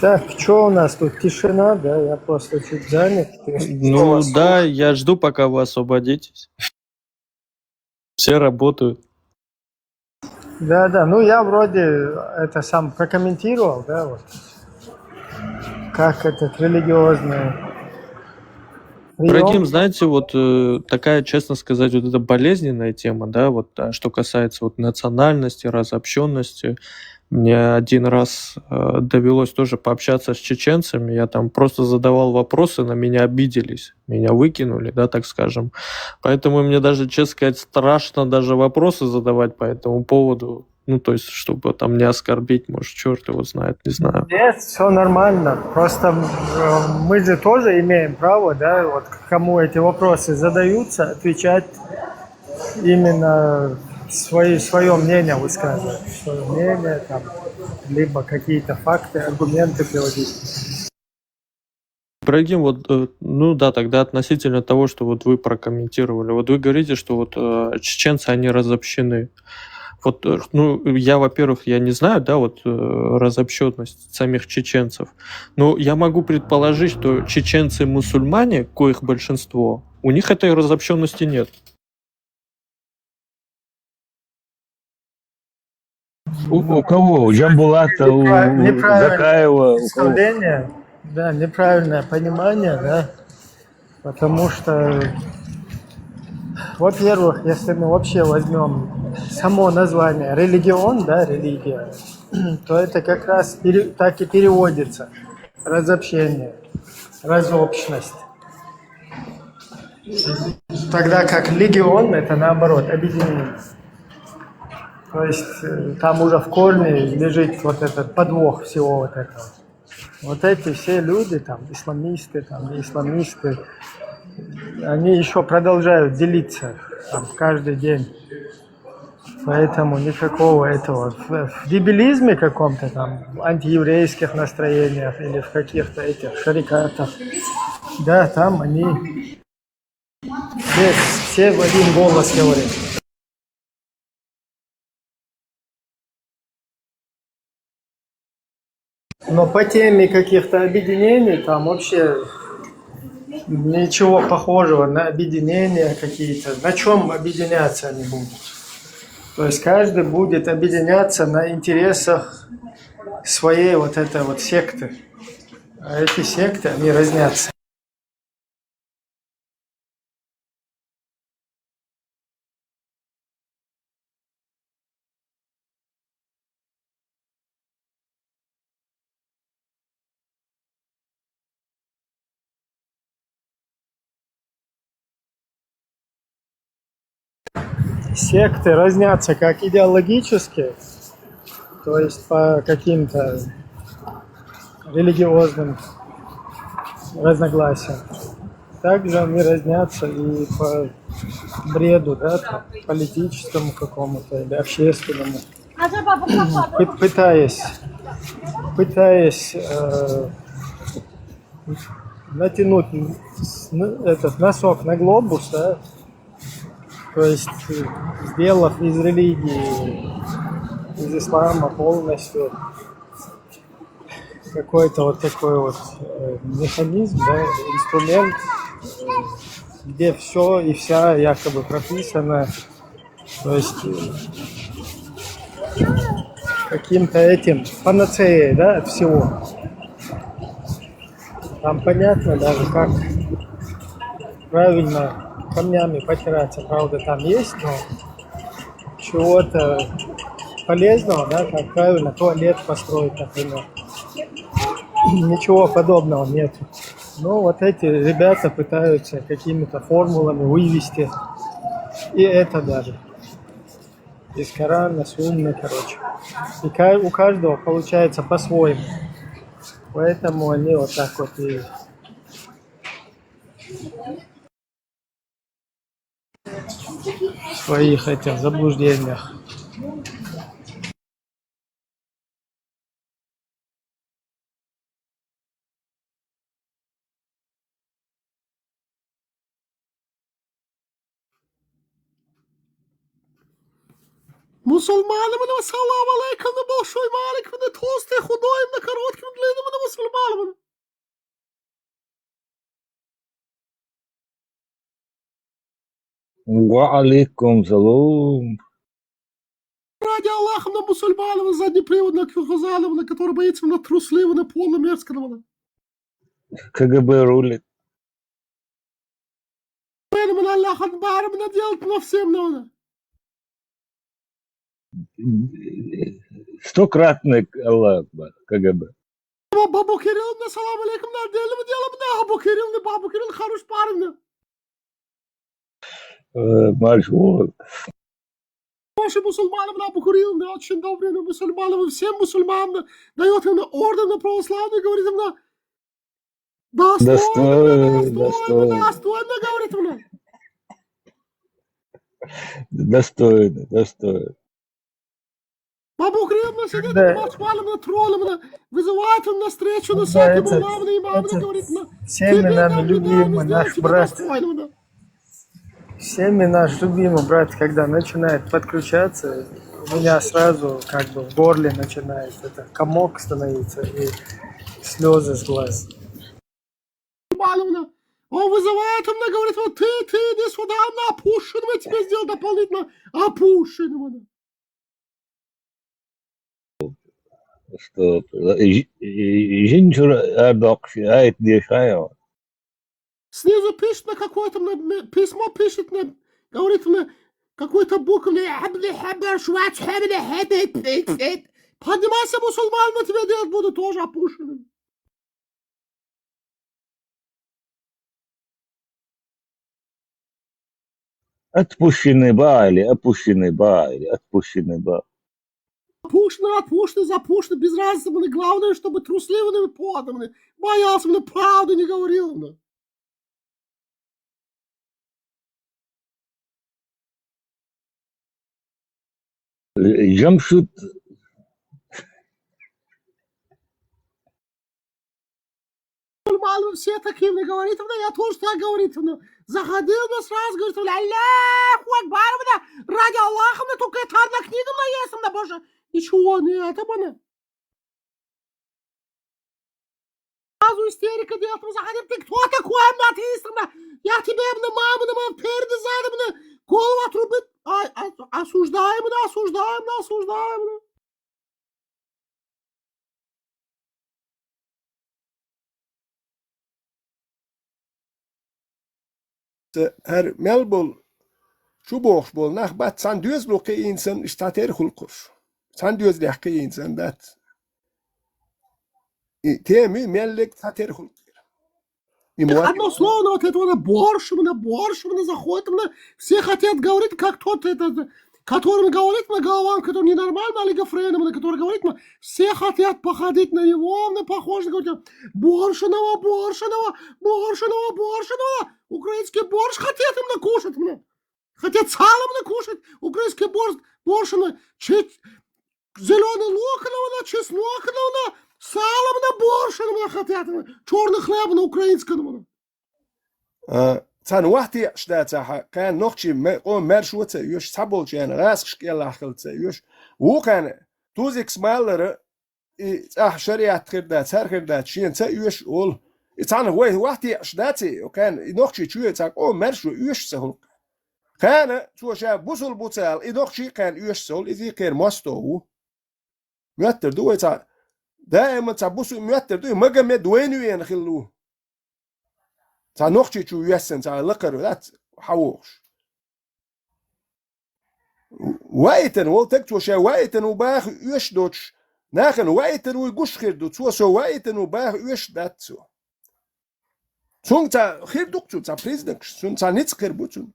Так, что у нас тут? Тишина, да? Я просто чуть занят. Ну да, я жду, пока вы освободитесь. Все работают. Да, да, ну я вроде это сам прокомментировал, да, вот. Как этот религиозный Ибрагим, прием. Знаете, вот э, такая, честно сказать, вот эта болезненная тема, да, вот а, что касается вот национальности, разобщенности. Мне один раз э, довелось тоже пообщаться с чеченцами, я там просто задавал вопросы, на меня обиделись, меня выкинули, да, так скажем. Поэтому мне даже, честно сказать, страшно даже вопросы задавать по этому поводу. Ну, то есть, чтобы там не оскорбить, может, черт его знает, не знаю. Нет, все нормально. Просто э, мы же тоже имеем право, да, вот к кому эти вопросы задаются, отвечать именно свои, свое мнение высказывать, свое мнение, там, либо какие-то факты, аргументы приводить. Ибрагим, вот, э, ну да, тогда относительно того, что вот вы прокомментировали, вот вы говорите, что вот э, чеченцы, они разобщены. Вот, э, ну, я, во-первых, я не знаю, да, вот э, разобщенность самих чеченцев. Но я могу предположить, что чеченцы мусульмане, коих большинство, у них этой разобщенности нет. У, у кого? У Джамбулата, у Неправ- неправильно. Закаева, у кого? Представление, да, неправильное понимание, да, потому что, во-первых, если мы вообще возьмем само название религион, да, религия, то это как раз пере- так и переводится: разобщение, разобщность. Тогда как легион — это наоборот, объединение. То есть э, там уже в корне лежит вот этот подвох всего вот этого. Вот эти все люди, там, исламисты, там, не исламисты, они еще продолжают делиться там, каждый день. Поэтому никакого этого. В, в дебилизме каком-то там, в антиеврейских настроениях или в каких-то этих шарикатах, да, там они все, все в один голос говорят. Но по теме каких-то объединений там вообще ничего похожего на объединения какие-то. На чем объединяться они будут? То есть каждый будет объединяться на интересах своей вот этой вот секты. А эти секты, они разнятся. Секты разнятся как идеологически, то есть по каким-то религиозным разногласиям. Также они разнятся и по бреду, да, там, политическому какому-то или общественному. Пы- Пытаясь, пытаясь э, натянуть с- н- этот носок на глобус, да, то есть э, сделав из религии, из ислама полностью какой-то вот такой вот э, механизм, да, инструмент, э, где все и вся якобы прописано, то есть э, каким-то этим панацеей, да, от всего. Там понятно даже, как правильно камнями потираться, правда, там есть, но чего-то полезного, да, как правильно туалет построить, например. Ничего подобного нет. Но вот эти ребята пытаются какими-то формулами вывести и это даже из Корана, Сунны, короче. И ка- у каждого получается по-своему. Поэтому они вот так вот и в своих этих заблуждениях. Мусульманам салам алейкум, большой малик, толстый, худой, короткий, длинный, мусульманам. Ва алейкум салам. Ради Аллаха, на мусульманам, заднеприводного кухозалова, который боится на трусливого, на полномерзкого. КГБ рулит. Поэтому Аллах Акбар, мы наделать на всем надо. Стократный Аллах Акбар, КГБ. Бабу Кирилл, салам алейкум, на деле мы делаем, на Бабу Кирилл, на Бабу Кирилл, хорош парень. Э, Марш, о, Наши мусульмане, бля, Бабу Кирилл, да, очень добрый, ну, мусульмане, мы всем мусульманам даёт именно орден на православный, говорит именно, достойно, достойно, достойно, достойно, достойно, говорит именно. Достойно, достойно. Бабу Кирилл именно сидит, да, Марш Палым именно, тролль именно, вызывает он на встречу, на всякие имамы, имамы, говорит именно, всеми нами любимый наш брат. Всеми наш любимый брат, когда начинает подключаться, у меня сразу как бы в горле начинает это комок становиться и слезы с глаз. Баловна. Он вызывает, он мне говорит, вот ты, ты иди сюда, на опущенного тебе сделал дополнительно, опущенного. Что, э, э, э, жинчур ардокш, айт дешайо. Снизу пишет на какое-то мне письмо, пишет мне, говорит мне, какой-то буквы, поднимайся, мусульман, на тебя делать буду тоже опущенным. Отпущены бали, отпущены бали, отпущены бали. Отпущены, отпущены, запущены, без разницы, мне главное, чтобы трусливыми поданы. Боялся, мне правду не говорил. Джамшут. Мало все такие мне говорит, ну, я тоже так говорит, ну, заходил, ну, сразу говорит, Аллаху Акбар, ну, ради Аллаха, ну, только это одна книга, ну, есть, ну, Боже, ничего не это, ну. Сразу истерика делать, ну, заходи, ты кто такой, ну, атеист, ну, я тебе, ну, маму, ну, маму, перед задом, ну, голову отрубит, а, а, осуждаем, ну, осуждаем, ну, осуждаем, ну. ХӀара мел болу, чу бохуш болу нах бац, цхьана доьзало кхиийна санна, иштта цхьатерра хуьлу кхуьш. Цхьана доьзалехь кхиийна санна дац. И тема ю, мел лерг цхьатерра хуьлу кхуьш. И так мо- одно слово, но вот это вот борщ, именно борщ, именно заходит, именно все хотят говорить, как тот, это, которым говорит на головам, который ненормально, олигофрен, именно, который говорит, именно, все хотят походить на него, именно, похож на кого-то. Борщ, именно, борщ, именно, борщ, именно, борщ, именно. Украинский борщ хотят именно кушать, именно. Хотят салом именно кушать, украинский борщ, борщ, именно, чуть зелёный лук, именно, чеснок, именно, салом, именно, борщ, именно, хотят, именно, чёрный хлеб, именно, украинский, именно. А, царна вахтехь дацахь, кхана нохчий ме-, къоман маьршо а ца оьшу, цхьаболчарна гӀазкхаш кӀелахь хила ца оьшу. Вукхарна тузикс малара, и цӀахь шариат хир дац, хӀара хир дац, шена ца оьшу олу. И цхьана вай вахтехь дац и, кхана и нохчий чоь цхьа къоман маьршо оьшу ца хуьлу. Кхана цо ша бусул бу ца аьлла, и нохчий кхана оьшу ца хуьлу, иза кхеран мосто ву. Моьттар ду вай цхьа, даима цхьа бусу моьттар ду, и Магомед вайна вена хилла ву. Цхьа нохчий чу вессина, цхьа лакхара дац, хьан вохуш. Ваийтина волу таг цо ша ваийтина ву баха оьшу доцуш, нахана ваийтина вуй гуш хир ду, цо со ваийтина ву баха оьшу дац цо. Цунга цхьа хир ду-кх цу, цхьа признакаш, цунна цхьа ницкъ хир бу цунна.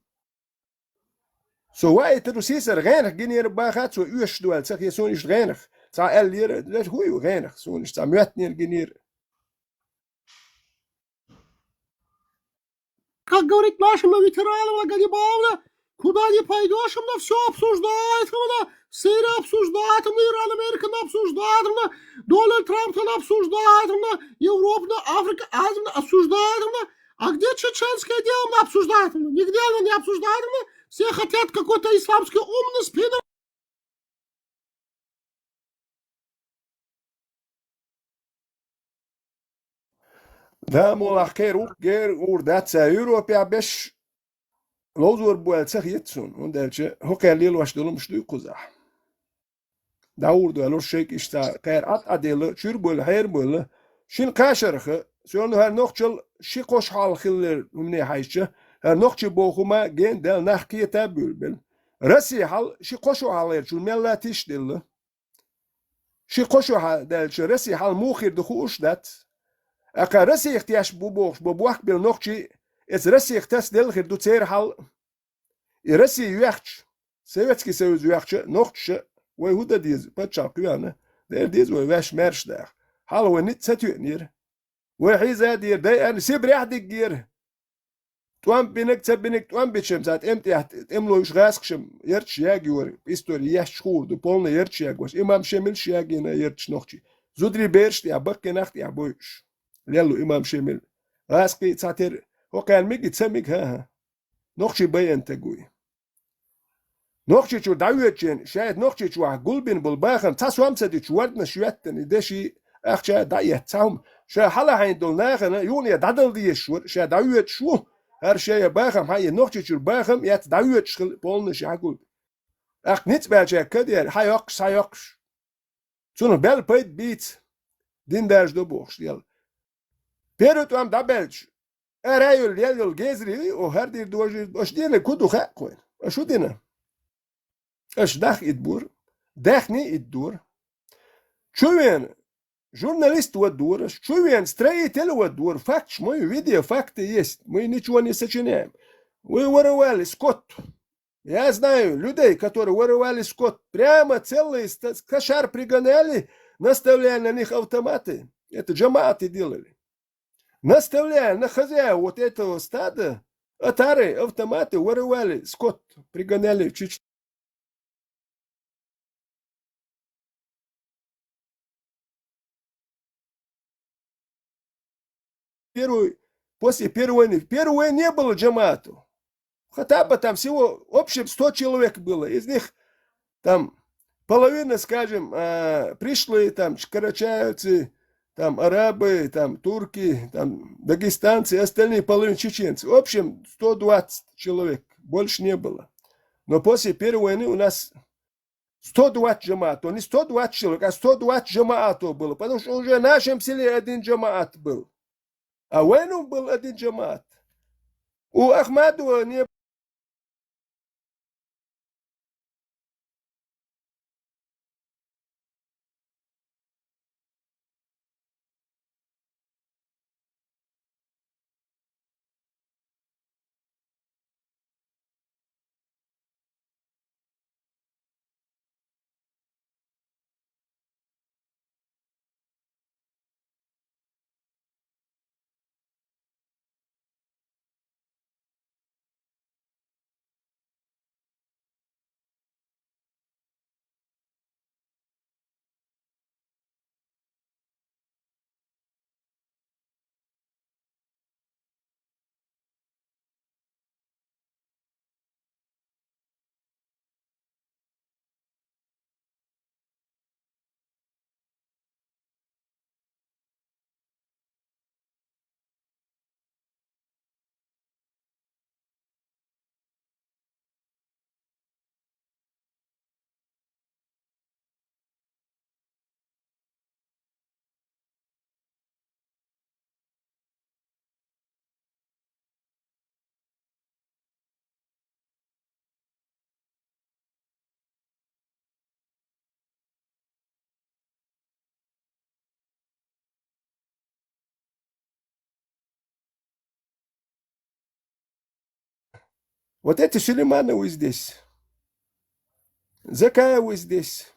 Со ваийтина ву сийсара гӀенах гинера баха, цо оьшуш ду аьлла, ца хе суна иштта гӀенах. Цхьа аьллера, лер хӀу ю гӀенах, суна иштта цхьа моьттинера гинера. Как говорит наша ветеранова Ганнибаловна, куда не пойдёшь, именно всё обсуждают, именно Сирия обсуждают, именно Иран, Америка обсуждают, именно Дональд Трамп обсуждают, именно Европа, Африка, Азия обсуждают, именно а где чеченское дело, именно обсуждают, именно нигде оно не обсуждают, именно все хотят какой-то исламский ум на спину. Да, молахь кхеран ву-кх гера гӀур дац цара Европехь беш, ловзор бу аьлла ца хета суна, хӀунда аьлча хӀокхара лелош долу хӀумаш дуй кхузахь. ДӀагӀур ду аьлла шайга иштта кхара Ӏад Ӏаделла, чуьра бевлла, хьера бевлла, шина кхаа шарахь, соьлан хӀара нохчалла ши-кхо шо хьалха хиллера хӀумане хьаьжча, хӀара нохчий боху хӀума гена даьлла нах кхета а буьйлабелла. Росси хьал ши-кхо шо хьалхарчун мелла тиш а делла. Ши-кхо шо хьа-, даьлча, Росси хьал муха хир ду хууш дац. Аккха Россих теш бу бохуш бу бохкабелла нохчий, эца Россих тасаделла хир ду церан хьал. И Росси йоьхча, Советский Союз йоьхча, нохчаша, вай хӀун дан деза, паччахь кхоьллина, дера деза вай ваьш маьрша даха. Хьалха вай ницкъ ца тоьънера. Вай хьийза а дера, дайъарна Сибрехь диггера. ТӀом бинарг, ца бинарг тӀом бича-м, цхьа тӀем тӀехь, тӀемлойш гӀазкхаша-м ярташ ягайора, истори еш хуур ду, полна ярташ ягош. Имам Шемилш ягийна ярташ нохчий. Зударий бераш тӀехь, баккхий нах тӀехь бойуш. Леллу имам Шемил. ГӀазкхий цхьатера, хӀокхарна миги, ца миги, хӀан-хӀа. Нохчий байина таг вуй. Нохчийчуьра дӀавоьдучеран, шайта Нохчийчохь гулбина болу бахам цхьа сом ца дича, ворданаш йоьттина, и деши ахча а дӀаэцна цхьа хӀума. Ша хьалахьийна долу нахана юхане дӀадала дезаш вара, ша дӀавоьдуш ву, хӀара шайа бахам хьан, и Нохчийчуьра бахам эцна дӀавоьдуш хила полнаш хьан гулбина. ТӀаккха ницкъ баьлчаьрга кадера, хьан йоккхуш, схьа йоккхуш. Цунах баьлла пайда бийца, дин даржадо бохуш дела. Первый тӀом дӀабаьлча, ара а йолу, ял йолу гезарий, о, хӀара дийр дожийр, аша дийна ку ду хаьа кхойна? Аша хӀун дина? Аша нах идбора, даьхний иддора. Чу вена журналист вадора, чу вена строитель вадора, факташ ма ю, видео, факты есть, мы ничего не сочиняем. Вы воровали скот. Я знаю людей, которые воровали скот. Прямо целый ста-, кошар пригоняли, наставляя на них автоматы. Это джамааты делали. Наставляя на хозяев вот этого стада, отары, автоматы, воровали скот, пригоняли в Чечню. первой, после первой войны. В первой войне не было джамаату. Хотя бы там всего, в общем, сто человек было. Из них там половина, скажем, а, пришлые, там, карачаевцы, там, арабы, там, турки, там, дагестанцы, остальные половина чеченцы. В общем, сто двадцать человек, больше не было. Но после первой войны у нас сто двадцать джамаатов, не сто двадцать человек, а сто двадцать джамаатов было, потому что уже в нашем селе один джамаат был, а в войну был один джамаат. У Ахмадова не Вот эти Сулеймановы здесь, Закаевы здесь.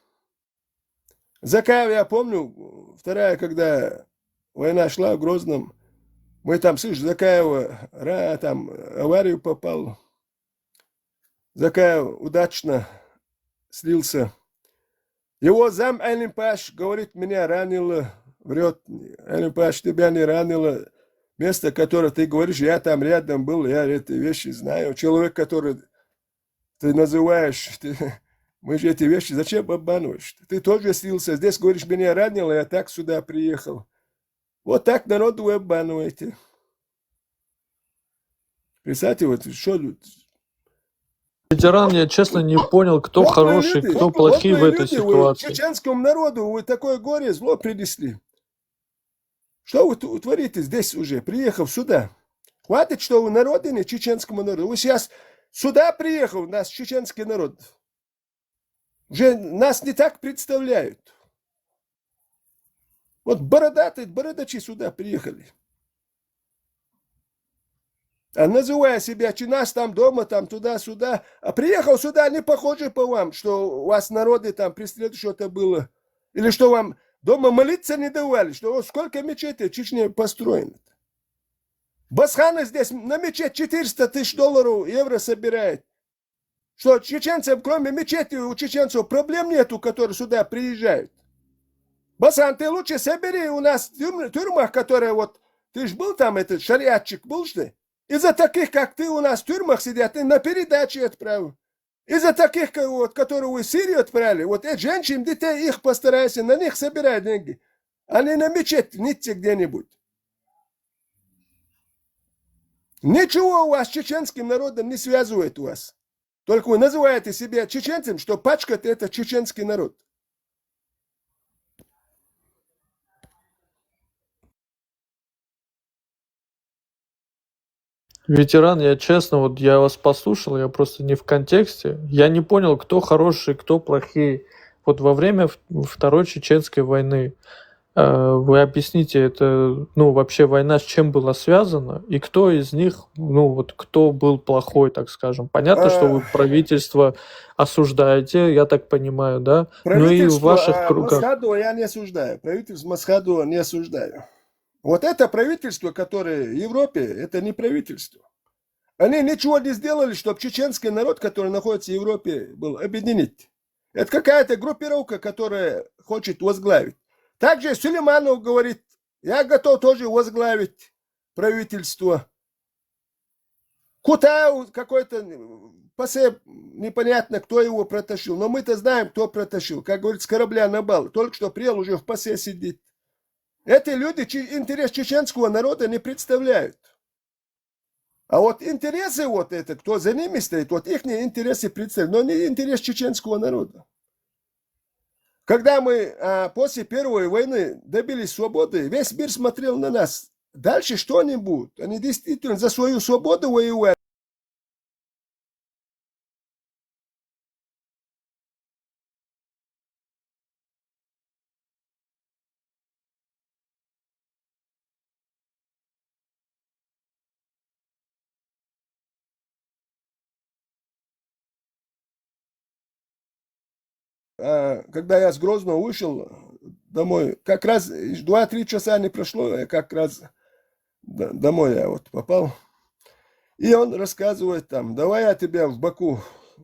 Закаев, я помню, вторая, когда война шла в Грозном, мы там, слышишь, Закаева, ра-, там, аварию попал. Закаев удачно слился. Его зам Алимпаш говорит, меня ранило, врет. Алимпаш, тебя не ранило. Место, которое ты говоришь, я там рядом был, я эти вещи знаю. Человек, который ты называешь, ты, мы же эти вещи, зачем обманываешь? Ты тоже слился. Здесь, говоришь, меня ранило, я так сюда приехал. Вот так народ вы обманываете. Представьте, вот что... Ветеран, я честно не понял, кто вот хороший, люди, кто плохий вот в этой люди, ситуации. Чеченскому народу вы такое горе, зло принесли. Что вы творите здесь уже, приехав сюда? Хватит, что вы народы не чеченскому народу. Вы сейчас сюда приехал, наш чеченский народ. Уже нас не так представляют. Вот бородатые, бородачи сюда приехали. А называя себя, чи нас там дома, там туда-сюда, а приехал сюда, не похоже по вам, что у вас народы там преследуют, что-то было. Или что вам дома молиться не давали, что вот сколько мечетей в Чечне построено. Басханы здесь на мечеть четыреста тысяч долларов, евро собирает. Что чеченцам, кроме мечети, у чеченцев проблем нету, которые сюда приезжают. Басан, ты лучше собери у нас в тюрьмах, которые вот, ты ж был там, этот шариатчик был, что ли? Из-за таких, как ты, у нас в тюрьмах сидят, и на передачи отправил. Из-за таких, вот, которые вы в Сирию отправили, вот эти женщин, детей их постарайся, на них собирай деньги. А не на мечеть, нигде где-нибудь. Ничего у вас с чеченским народом не связывает у вас. Только вы называете себя чеченцем, что пачкать это чеченский народ. Ветеран, я честно, вот я вас послушал, я просто не в контексте. Я не понял, кто хороший, кто плохий. Вот во время Второй Чеченской войны, э, вы объясните, это, ну, вообще война с чем была связана, и кто из них, ну, вот кто был плохой, так скажем. Понятно, что вы правительство осуждаете, я так понимаю, да? Ну и в ваших кругах. Масхадова я не осуждаю, правительство Масхадова не осуждаю. Вот это правительство, которое в Европе, это не правительство. Они ничего не сделали, чтобы чеченский народ, который находится в Европе, был объединить. Это какая-то группировка, которая хочет возглавить. Также Сулейманов говорит, я готов тоже возглавить. правительство. Кутаев какой-то, ПАСЕ, непонятно, кто его протащил, но мы-то знаем, кто протащил, как говорится, с корабля на бал. Только что приел, уже в ПАСЕ сидит. Эти люди интерес чеченского народа не представляют. А вот интересы вот это, кто за ними стоит, вот их интересы представляют, но не интерес чеченского народа. Когда мы а, после Первой войны добились свободы, весь мир смотрел на нас. Дальше что они будут? Они действительно за свою свободу воевали. А, когда я с Грозного вышел домой, как раз два-три часа не прошло, я как раз домой я вот попал. И он рассказывает там: «Давай я тебя в Баку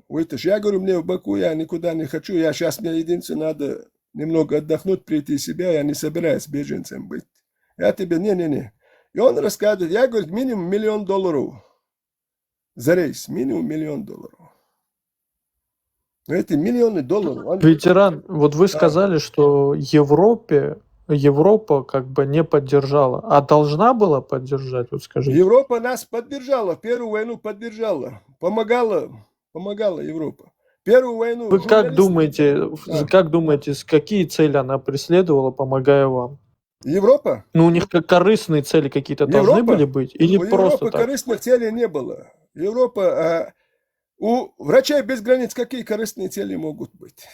вытащу». Я говорю: «Мне в Баку, я никуда не хочу, я сейчас, мне единственное надо немного отдохнуть, прийти в себя, я не собираюсь беженцем быть. Я тебе, не-не-не». И он рассказывает, я, говорит, минимум миллион долларов за рейс, минимум миллион долларов. Но эти миллионы долларов... Он... Ветеран, вот вы сказали, что Европе, Европа как бы не поддержала, а должна была поддержать, вот скажите. Европа нас поддержала, в Первую войну поддержала, помогала, помогала Европа. Первую войну... Вы как думаете, да. Как думаете, с какие цели она преследовала, помогая вам? Европа? Ну, у них как корыстные цели какие-то должны были быть? Или ну, просто Европы так? Корыстных целей не было. Европа... А, у врачей без границ какие корыстные цели могут быть?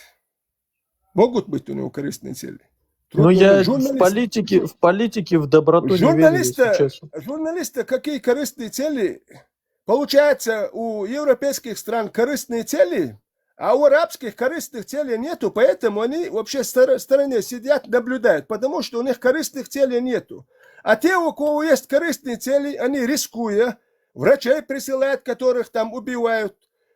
Могут быть у него корыстные цели. Ну, я в политике, в политике в доброту журналиста, не верю, если честно. Журналиста, какие корыстные цели? Получается, у европейских стран корыстные цели, а у арабских корыстных целей нету, поэтому они вообще в стороне сидят, наблюдают, потому что у них корыстных целей нету. А те, у кого есть корыстные цели, они, рискуя, врачей присылают, которых там убивают,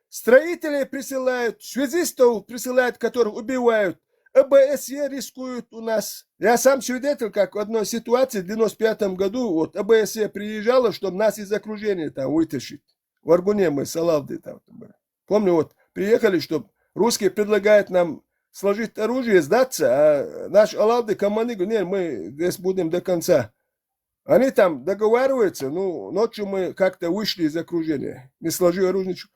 строителей присылают, связистов присылают, которых убивают. ОБСЕ рискуют у нас. Я сам свидетель, как в одной ситуации в девяносто пятом году вот ОБСЕ приезжало, чтобы нас из окружения там вытащить. В Аргуне мы с Алавдой там были. Помню, вот приехали, чтобы русские предлагают нам сложить оружие, сдаться, а наш Алавды командир говорит: «Нет, мы здесь будем до конца». Они там договариваются, ну, ночью мы как-то вышли из окружения. Не сложил оружие, ничего.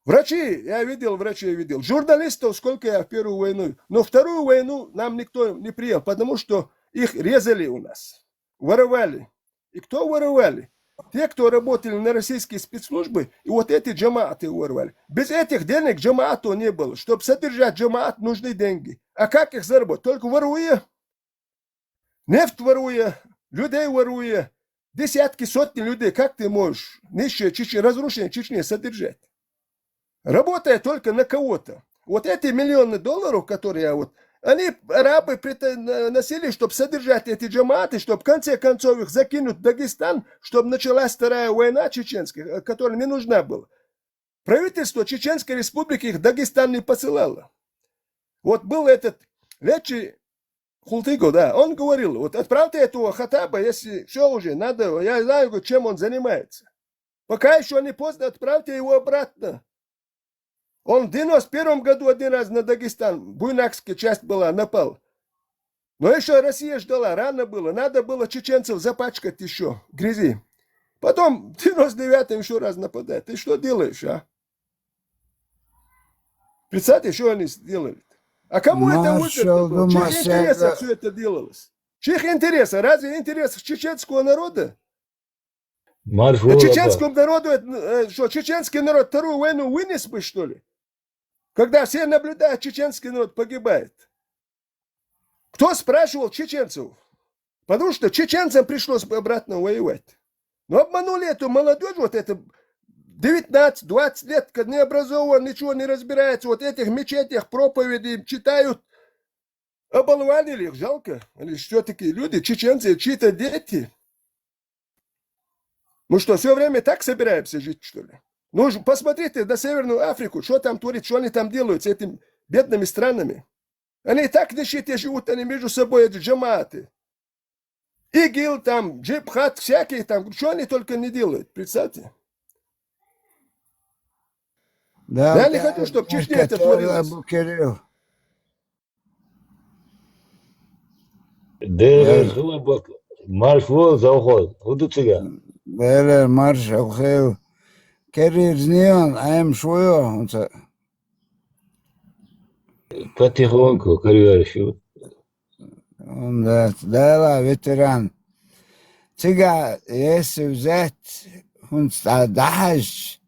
Врачи, я видел, врачей видел. Журналистов сколько я в Первую войну. Но Вторую войну нам никто не приел, потому что их резали у нас. Воровали. И кто воровали? Те, кто работали на российские спецслужбы, и вот эти джамааты воровали. Без этих денег джамаату не было. Чтобы содержать джамаат, нужны деньги. А как их заработать? Только воруя. Нефть воруя, людей воруя. Десятки, сотни людей. Как ты можешь нищие Чечни, разрушенные Чечни содержать? Работая только на кого-то. Вот эти миллионы долларов, которые я вот... Они, арабы, приносили, чтобы содержать эти джамааты, чтобы в конце концов их закинуть в Дагестан, чтобы началась вторая война чеченская, которая не нужна была. Правительство Чеченской Республики их в Дагестан не посылало. Вот был этот Лечи Хултыго, да, он говорил: «Вот отправьте этого Хаттаба, если все уже надо, я знаю, чем он занимается. Пока еще не поздно, отправьте его обратно». Он в девяносто первом году один раз на Дагестан, Буйнакская часть была, напал. Но еще Россия ждала, рано было, надо было чеченцев запачкать еще в грязи. Потом в девяносто девятом еще раз нападает. Ты что делаешь, а? Представьте, что они сделали. А кому это выгодно было? В чьих интересах все это делалось? В чьих интересах? Разве в интересах чеченского народа? А чеченскому народу, э, что, чеченский народ вторую войну вынес бы, что ли? Когда все наблюдают, чеченский народ погибает. Кто спрашивал чеченцев? Потому что чеченцам пришлось бы обратно воевать. Но обманули эту молодежь, вот это девятнадцать-двадцать лет, когда не образован, ничего не разбирается, вот этих мечетях проповеди читают, оболванили их, жалко. Они все-таки люди, чеченцы, чьи-то дети. Мы что, все время так собираемся жить, что ли? Ну, посмотрите на Северную Африку, что там творится, что они там делают с этими бедными странами. Они и так в нищете живут, они между собой, эти джамааты. ИГИЛ там, джибхат, всякие там, что они только не делают, представьте. Да, я не хочу, чтобы Чечня это творилось. Дера, зула бак, марш вол, завхоз, худуцига. Дера, марш, алхел. Керирзнион, айм шуё, унца. Потихоньку, карьера шу. Да, да, ветеран. Цига, если взять, хунца дахаш,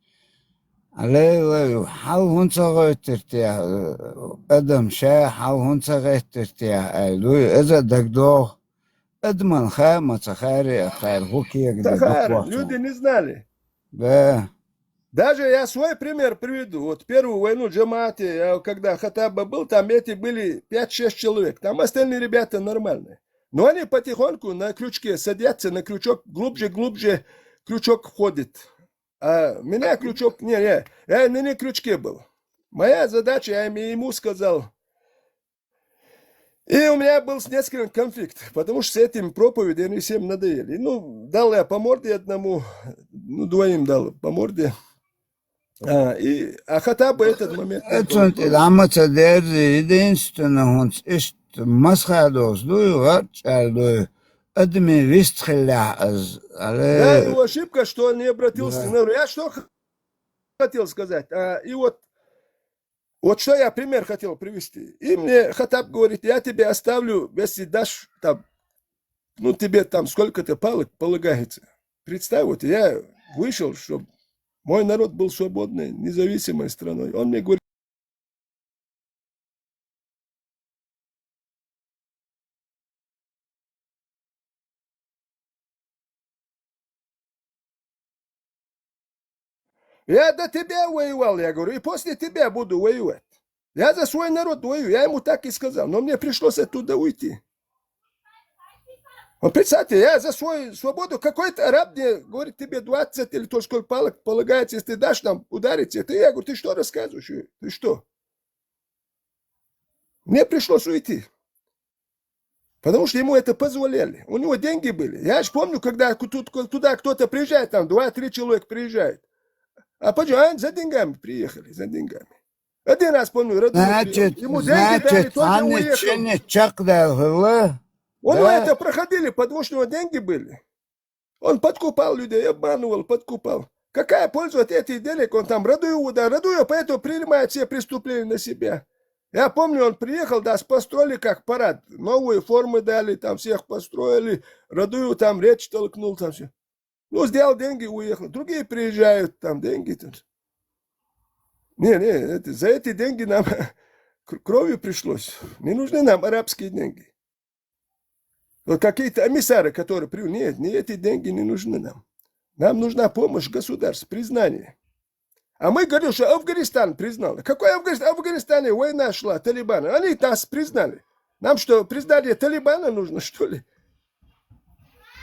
алей, хал хунца гойтер те, адам ше, хал хунца гойтер те, ай, луй, эза дагдох, адаман ха, маца хари, а хайр, хукиег. Люди не знали. Да. Даже я свой пример приведу. Вот первую войну Джамаате, я когда Хатаба был, там эти были пять-шесть человек. Там остальные ребята нормальные. Но они потихоньку на крючке садятся, на крючок, глубже, глубже крючок входит. А меня крючок, не, не, я на не крючке был. Моя задача, я им- ему сказал. И у меня был с нескольким конфликт, потому что с этим проповедями всем надоели. Ну, дал я по морде одному, ну, двоим дал по морде. А, и, а Хатаба этот момент не Эцунт понял. Ламаца дерзи, единственное, хунц ишт масхадос, дуй, варчар, дуй, адми вистхиля аз, Да, але. Его ошибка, что он не обратился. Да. Ну, я что х- хотел сказать? А, и вот, вот что я пример хотел привести. И мне Хатаб говорит, я тебе оставлю, если дашь там, ну, тебе там сколько-то палок полагается. Представь, вот я вышел, чтобы мой народ был свободной, независимой страной. Он мне говорит, я до тебя воевал, я говорю, и после тебя буду воевать. Я за свой народ воюю, я ему так и сказал, но мне пришлось оттуда уйти. Вот представьте, я за свою свободу, какой-то араб мне говорит, тебе двадцать или то, сколько палок полагается, если ты дашь нам ударить, это я говорю, ты что рассказываешь? Ты что? Мне пришлось уйти. Потому что ему это позволяли. У него деньги были. Я ж помню, когда ку- тут- ку- туда кто-то приезжает, там два-три человека приезжают. А почему? А, за деньгами приехали, за деньгами. Один раз помню, родной Значит, приехал. Ему деньги дали, значит, тоже они уехал. Чине чак дал, хылы? Он Да. это проходили, потому что у него деньги были. Он подкупал людей, обманывал, подкупал. Какая польза от этих денег? Он там Радуеву, да, Радуев поэтому принимает все преступления на себя. Я помню, он приехал, да, с- построили как парад. Новые формы дали, там всех построили. Радуев там речь толкнул, там все. Ну, взял деньги, уехал. Другие приезжают, там деньги. Тут. Не, не, это- за эти деньги нам кр- кровью пришлось. Не нужны нам арабские деньги. Вот какие-то эмиссары, которые при- Нет, не эти деньги не нужны нам. Нам нужна помощь государств, признание. А мы говорим, что Афганистан признал. Какой Афганистан? В Афганистане война шла, Талибан. Они нас признали. Нам что, признание Талибана нужно, что ли?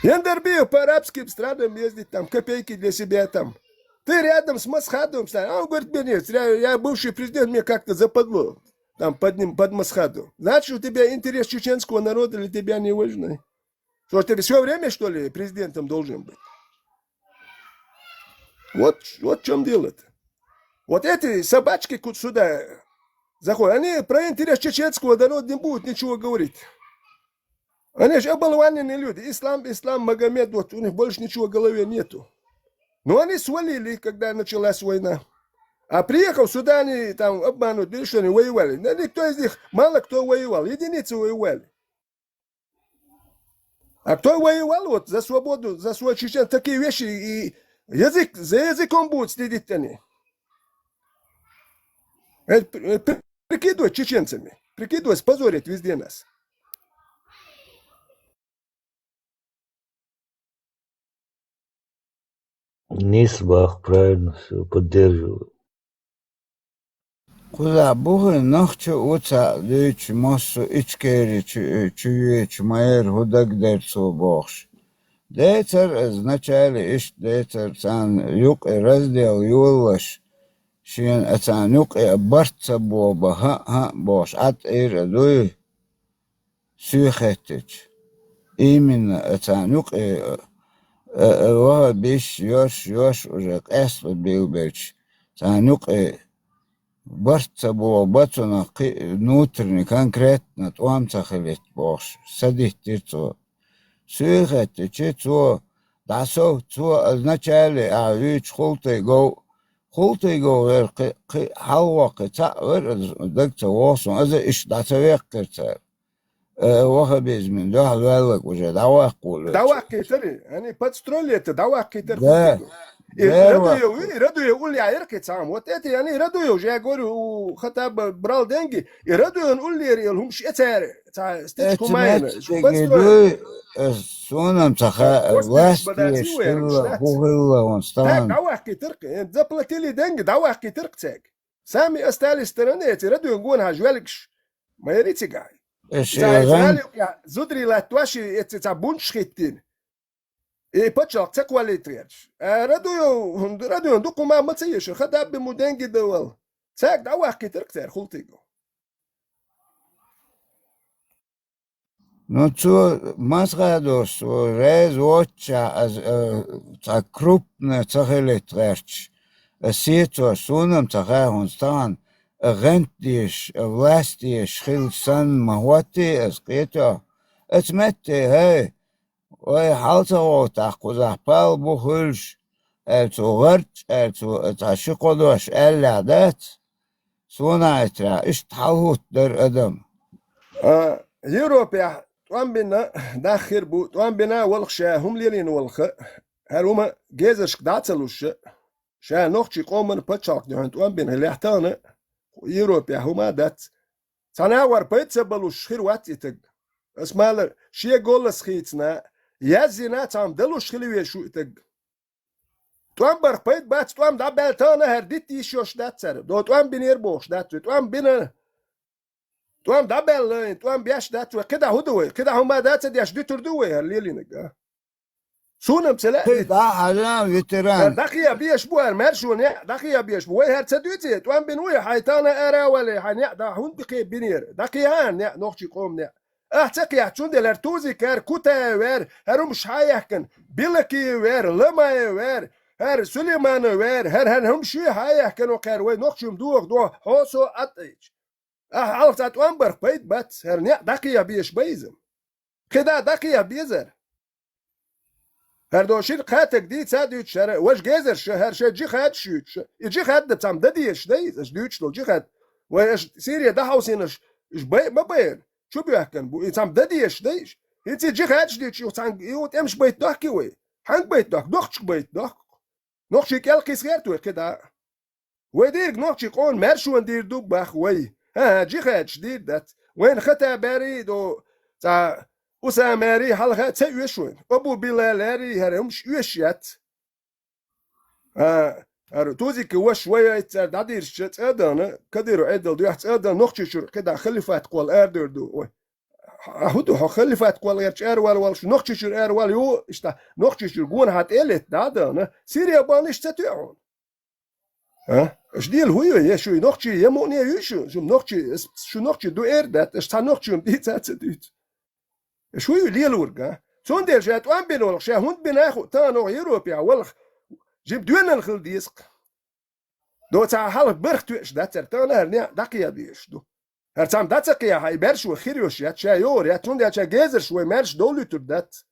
Яндарбиев по арабским странам ездит, там копейки для себя там. Ты рядом с Масхадовым стань. А он говорит, мне нет, я, я бывший президент, мне как-то западло. Там под ним, под Масхадовым. Значит, у тебя интерес чеченского народа для тебя не важный. Что ж, ты все время, что ли, президентом должен быть? Вот, вот в чем дело-то. Вот эти собачки ку- сюда заходят, они про интерес чеченского народа не будут ничего говорить. Они же оболваненные люди. Ислам, ислам, Магомед, вот у них больше ничего в голове нету. Но они свалили, когда началась война. А приехав сюда, они там обманывают, или что они воевали. Да никто из них, мало кто воевал, единицы воевали. А кто воевал вот за свободу, за свой чечен, такие вещи, и язык, за языком будут следить они. Э, п- э, п- Прикидывать чеченцами, прикидывать, позорить везде нас. Нисбах, правильно, все, поддерживаю. Куда бухы нахча уца дыч массу ичкери чу- чуечу майер худаг дерцу бохш. Децар аз вначале иш децар цан юк раздел юллаш. Шин ацан юк барца боба ха ха бохш ат ир дуй. Сюхеттич. Именно, э, царна юкъе, э, э, вахабиш, йош, йош уже къаьста билбелча, царна юкъе барт ца богӀу бацунах кхин внутренний конкретно тӀом ца хилийта бохуш, садиттира цо. Суьйхаттича, цо дӀасов, цо а вначале ахьа вуьйчу Хултайгов, Хултайгов вара кхин, кхин хьалхо кхин цхьаъ вара, аса даг ца вогӀу суна, аса иштта дӀа ца веккхира цара. Э, вахабизмин дуьхьал ваьлларг уже дӀаваккха волавелча. ДӀаваккхийтар и, ани подстрелить дӀаваккхийтар. Да. Хултайгов. И Радуев, и Радуев уллехь яра кхин цхьа хӀума. Вот это, ани Радуев же, я говорю, у Хаттаба брал деньги, и Радуевна уллера йолу хӀумаш эцара. Цхьа стечка хӀума йина, шу подстроили. Дуй, э, суна-м ца хаьа, власть еш хилла, хӀун хилла, хӀун стагана. ДӀаваккхийтарх, э, заплатили деньги, дӀаваккхийтарх цаьрга. Сами остались стороны, эци радуьйна гонахьа жоьлгаш. Ма яри цигахь. Э, ша гӀан- зударий латтош, эци цхьа бунташ хӀиттийна. И паччалкх ца кхоллийта гӀерташ. Э, радуьйна, радуьйна дукха хӀума ма ца ешира, Хаттаба му денги давал. Цаьрга дӀаваккхийтарх цара Хултайгов. Ну, цо масхадос, цо реза воццушехь, аса, э, цхьа крупно ца хилийта гӀерташ, аса сецо, суна-м ца хаьа хӀунца тахана, а гӀант дезаш, а власть езаш хилла санна ма хӀоттий аса кхетош. Аса метте, хӀай, вай хьал ца гӀовтахь кхузахь пал бу хуьлуш, аьлла цо гӀарчча, аьлла цо цхьа ши-кхо дош аьллехь дац, суна а иттарехь, иштта хьалахӀуттура адам. А, Европехь тӀом бина даххир бу, тӀом бина а волуш ша хӀума лелийна волуха, хӀара хӀума гезаршка дӀа а ца луш, ша нохчийн къоман пачхьалкх дуьхьал тӀом бина хилахь тахана, Европехь хӀума а дац. Цхьа нагӀор пайда ца балуш хир вац и таг. Ас малар, шен голлас хийцина, яздина цхьамма далуш хила везаш ву и таг. ТӀом барх пайда бац, тӀом дӀабаьлла тахана хӀара дитта йиш йолуш дац цара. До тӀом бинера бохуш дац вай. ТӀом бина, тӀом дӀабаьлла, тӀом беш дац вай. КхидӀа хӀун ду вай? КхидӀа хӀума дац а деш дуьтур ду вай хӀара лелийнарг, а? Суна-м ца лаьа. КхидӀа хьажа, ветеран. ХӀара дӀакхехьа безаш бу хӀара маьршо неӀ, дӀакхехьа безаш бу. Вай хӀара ца дуьйций, тӀом бина вуй, хьайн тахана ара а валий, хьайн неӀ дӀа хӀунда бихе бинера? ДӀакхехьа хӀара неӀ, нохчийн къоман неӀ. Ахь ца кхехьа, цундела хӀара Тузикара, Кутаева вер, хӀара хӀумаш хьан яхкана, Билакиева вер, Ламаева вер, хӀара Сулейманова вер, хӀара, хӀара хӀумаш юй хьан яхкана, кхара вай нохчий-м доху, доху, хьо со атӀайча. Ахь хьалха цхьа тӀом барх пайда бац, хӀара неӀ дӀакхехьа безаш бай иза. КхидӀа дӀакхехьа безара. ХӀара до шира кхатаг дийца а дуьйцуш, хӀара важа гезарша, хӀара шайн джихадаш юьйцуша. И джихад дан цхьамма дан дезаш дай иза, аша дуьйцуш долу джихад. Вай аша Сири дӀахьовсийнарш, уьш бай а ма байра, чу боьхкан бу. И цхьамма дан дезаш дай уьш. ХӀинца и джихадаш дуьйцуш, юха цхьаьнга юха тӀемаш байта дохкий вай? Хьанга байта дохку? Нохчашка байта дохку. Нохчий кӀел кхийса гӀерта вай кхидӀа а. Вай дийриг нохчий къона маьршонан дийр ду баха вай. ХӀан-хӀа, джихадаш дийр дац. Вайна Хаттабари до цхьа Усамари хьалха ца оьшу вайна. Абу Билалари хӀара хӀумаш оьшуш яц. А, хӀара Тузика ваша вай айццара дӀадийрзича цӀа а даьнна, Кадыров Ӏедал дуьхьа цӀа а даьнна, Нохчийчуьра кхидӀа халифат кхолла арадевр ду вай. Ахьа хӀун ду, хьо халифат кхолла гӀертачу аравала волуш, Нохчийчуьра аравала ю, иштта, Нохчийчуьра гонахьа тӀе а летта дӀа а даьнна, Сирия бахана иштта ца тоьа хьуна? А? Аша дела хӀун ю, я шу нохчий, я муъне ю шу, шу нохчий, ас шу нохчий ду эр дац, аша цхьа нохчий хӀума дийца а ца дуьйцу. Аша хӀун ю лелорг, а? Цундела ша тӀом бина волу, ша хӀунда бина а хуу, тахана оха Европехь волу, жим доьналла хила деза-кх. Доцахьа хьалха барх тоьаш дац цара, тахана хӀара неӀ дӀакхехьа дезаш ду. ХӀара цхьамма дӀа ца кхехьа, и баьрша вай хир йолуш яц, ша йогӀур яц, цундела ша гезарш вай маьрша довлуьйтур дац.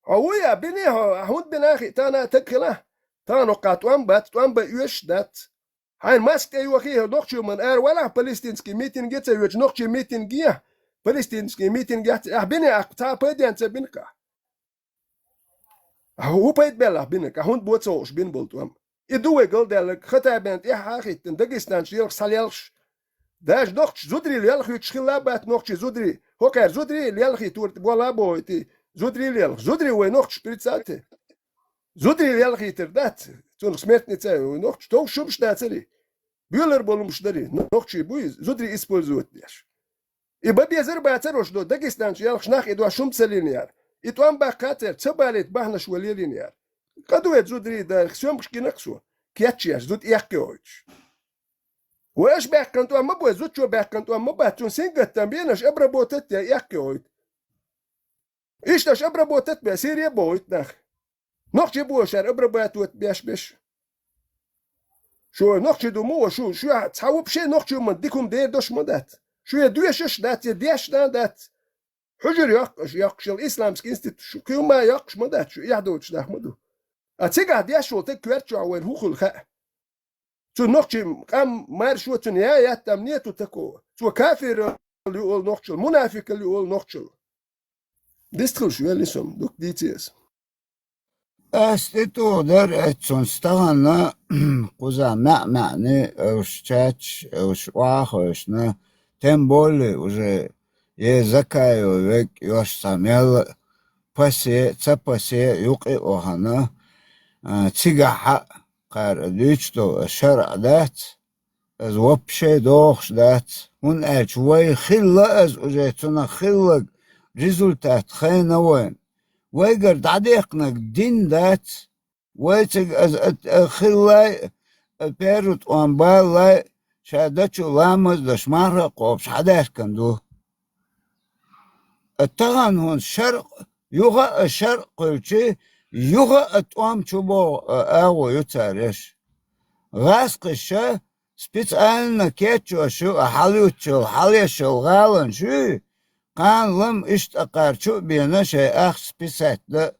Хьо вуй а бина, хьо, ахьа хӀунда бина а хиъ, тахана а таг хилахь. Тахана хӀокхахь тӀом бац, тӀом бан оьшуш дац. Хьайна маска тӀе йохий, хьо нохчо ман ара валахь, палестинский митинге ца йоьчу, нохчий митинге, палестинский митинге ца, ахьа бина, ахьа цхьа а пайденна ца бина-кх ахьа. Ахьа хӀун пайда баьлла ахьа бинарг, ахьа хӀунда бо ца хууш бина болу тӀом? И ду вай галдаьлларг, Хаттабина тӀаьхьа а хӀиттина, Дагестанчу лелхаш схьалелхаш. Даже нохчий зударий лелхийтуш хилла а бац, нохчий зударий, хӀокхара зударий лелхийтора тӀе болла а бохуьйтий, зударий лелхаш. Зударий вай нохчий, представьте. Зударий лелхийтар дац, цунах смертница а вай нохчий, товш хӀумаш дацарий? Боьлар болу хӀумаш дарий? Нохчий буй, зударий использовать деш. И бан безар а бацара уьш до, Дагестанчу лелхаш нах и дош хӀума ца линера. И тӀом баккха а цара, ца балийта бахьанаш вай лелийнера. Къа ду вай зударий дарх, съёмкаш гина-кх со, кечъеш, зуда эккхийойтуш. Вай аша баьккхина тӀом ма бу, зудчо баьккхина тӀом ма бац, цунна сингаттам бен аша обработать а яй, эккхийойту. Иштта аша обработать бе, Сирия бохуьйту нах. Нохчий боху шаьра обрабатывать беш беш. Шу нохчий ду ма ву шу, шу цхьа вообще нохчий ма дика хӀума дер дош ма дац. Шу я доьшуш дац, я деш дан дац. Хьужур йоккхуш, йоккхуш йолу исламский институт шу кхин ма йоккхуш ма дац, шу эхь доцуш нах ма ду. А цигахь деш волу таг коьрта чохь вайна хӀун хуьлу хаьа. Цу нохчийн къам маршо цунна я яттам нету такого. Цо кафирал ю олу нохчал, мунафикал ю олу нохчал. Дистхуьлуш велли сом, дукха дийци аса. Ас тӀетӀух дара эццунца тахана кхуза маьӀ-маьӀни, уьш чаьчча, уьш охьахевшна, тем более уже е Закаев век йош цхьа мел а пасе, ца пасе юкъе а вахана, а, цигахь а кхара дуьйцуш долу аса шарӀ дац, аса вообще дохуш дац, хӀунда аьлча вай хилла аса уже цунах хилларг результат хайна вайна. Вайгара дӀадехнарг дин дац, вай цига аса а, а, хиллай а, а, перу тӀом баллай а, ша дачу ламаз даш марха а кхобуш хьадаьхкина ду. А тахана хӀунда шарӀ, юха а шарӀ кхуьлчи, юха а тӀом чу богӀу, а, агӀо ю цара еш. ГӀаскхиша специально кечъеш ю, а хьалъюттуш йолу, хьалъеш йолу гӀаланаш юй, кхана лам иштта кхара чу а бена, шайн ахча списать дан а,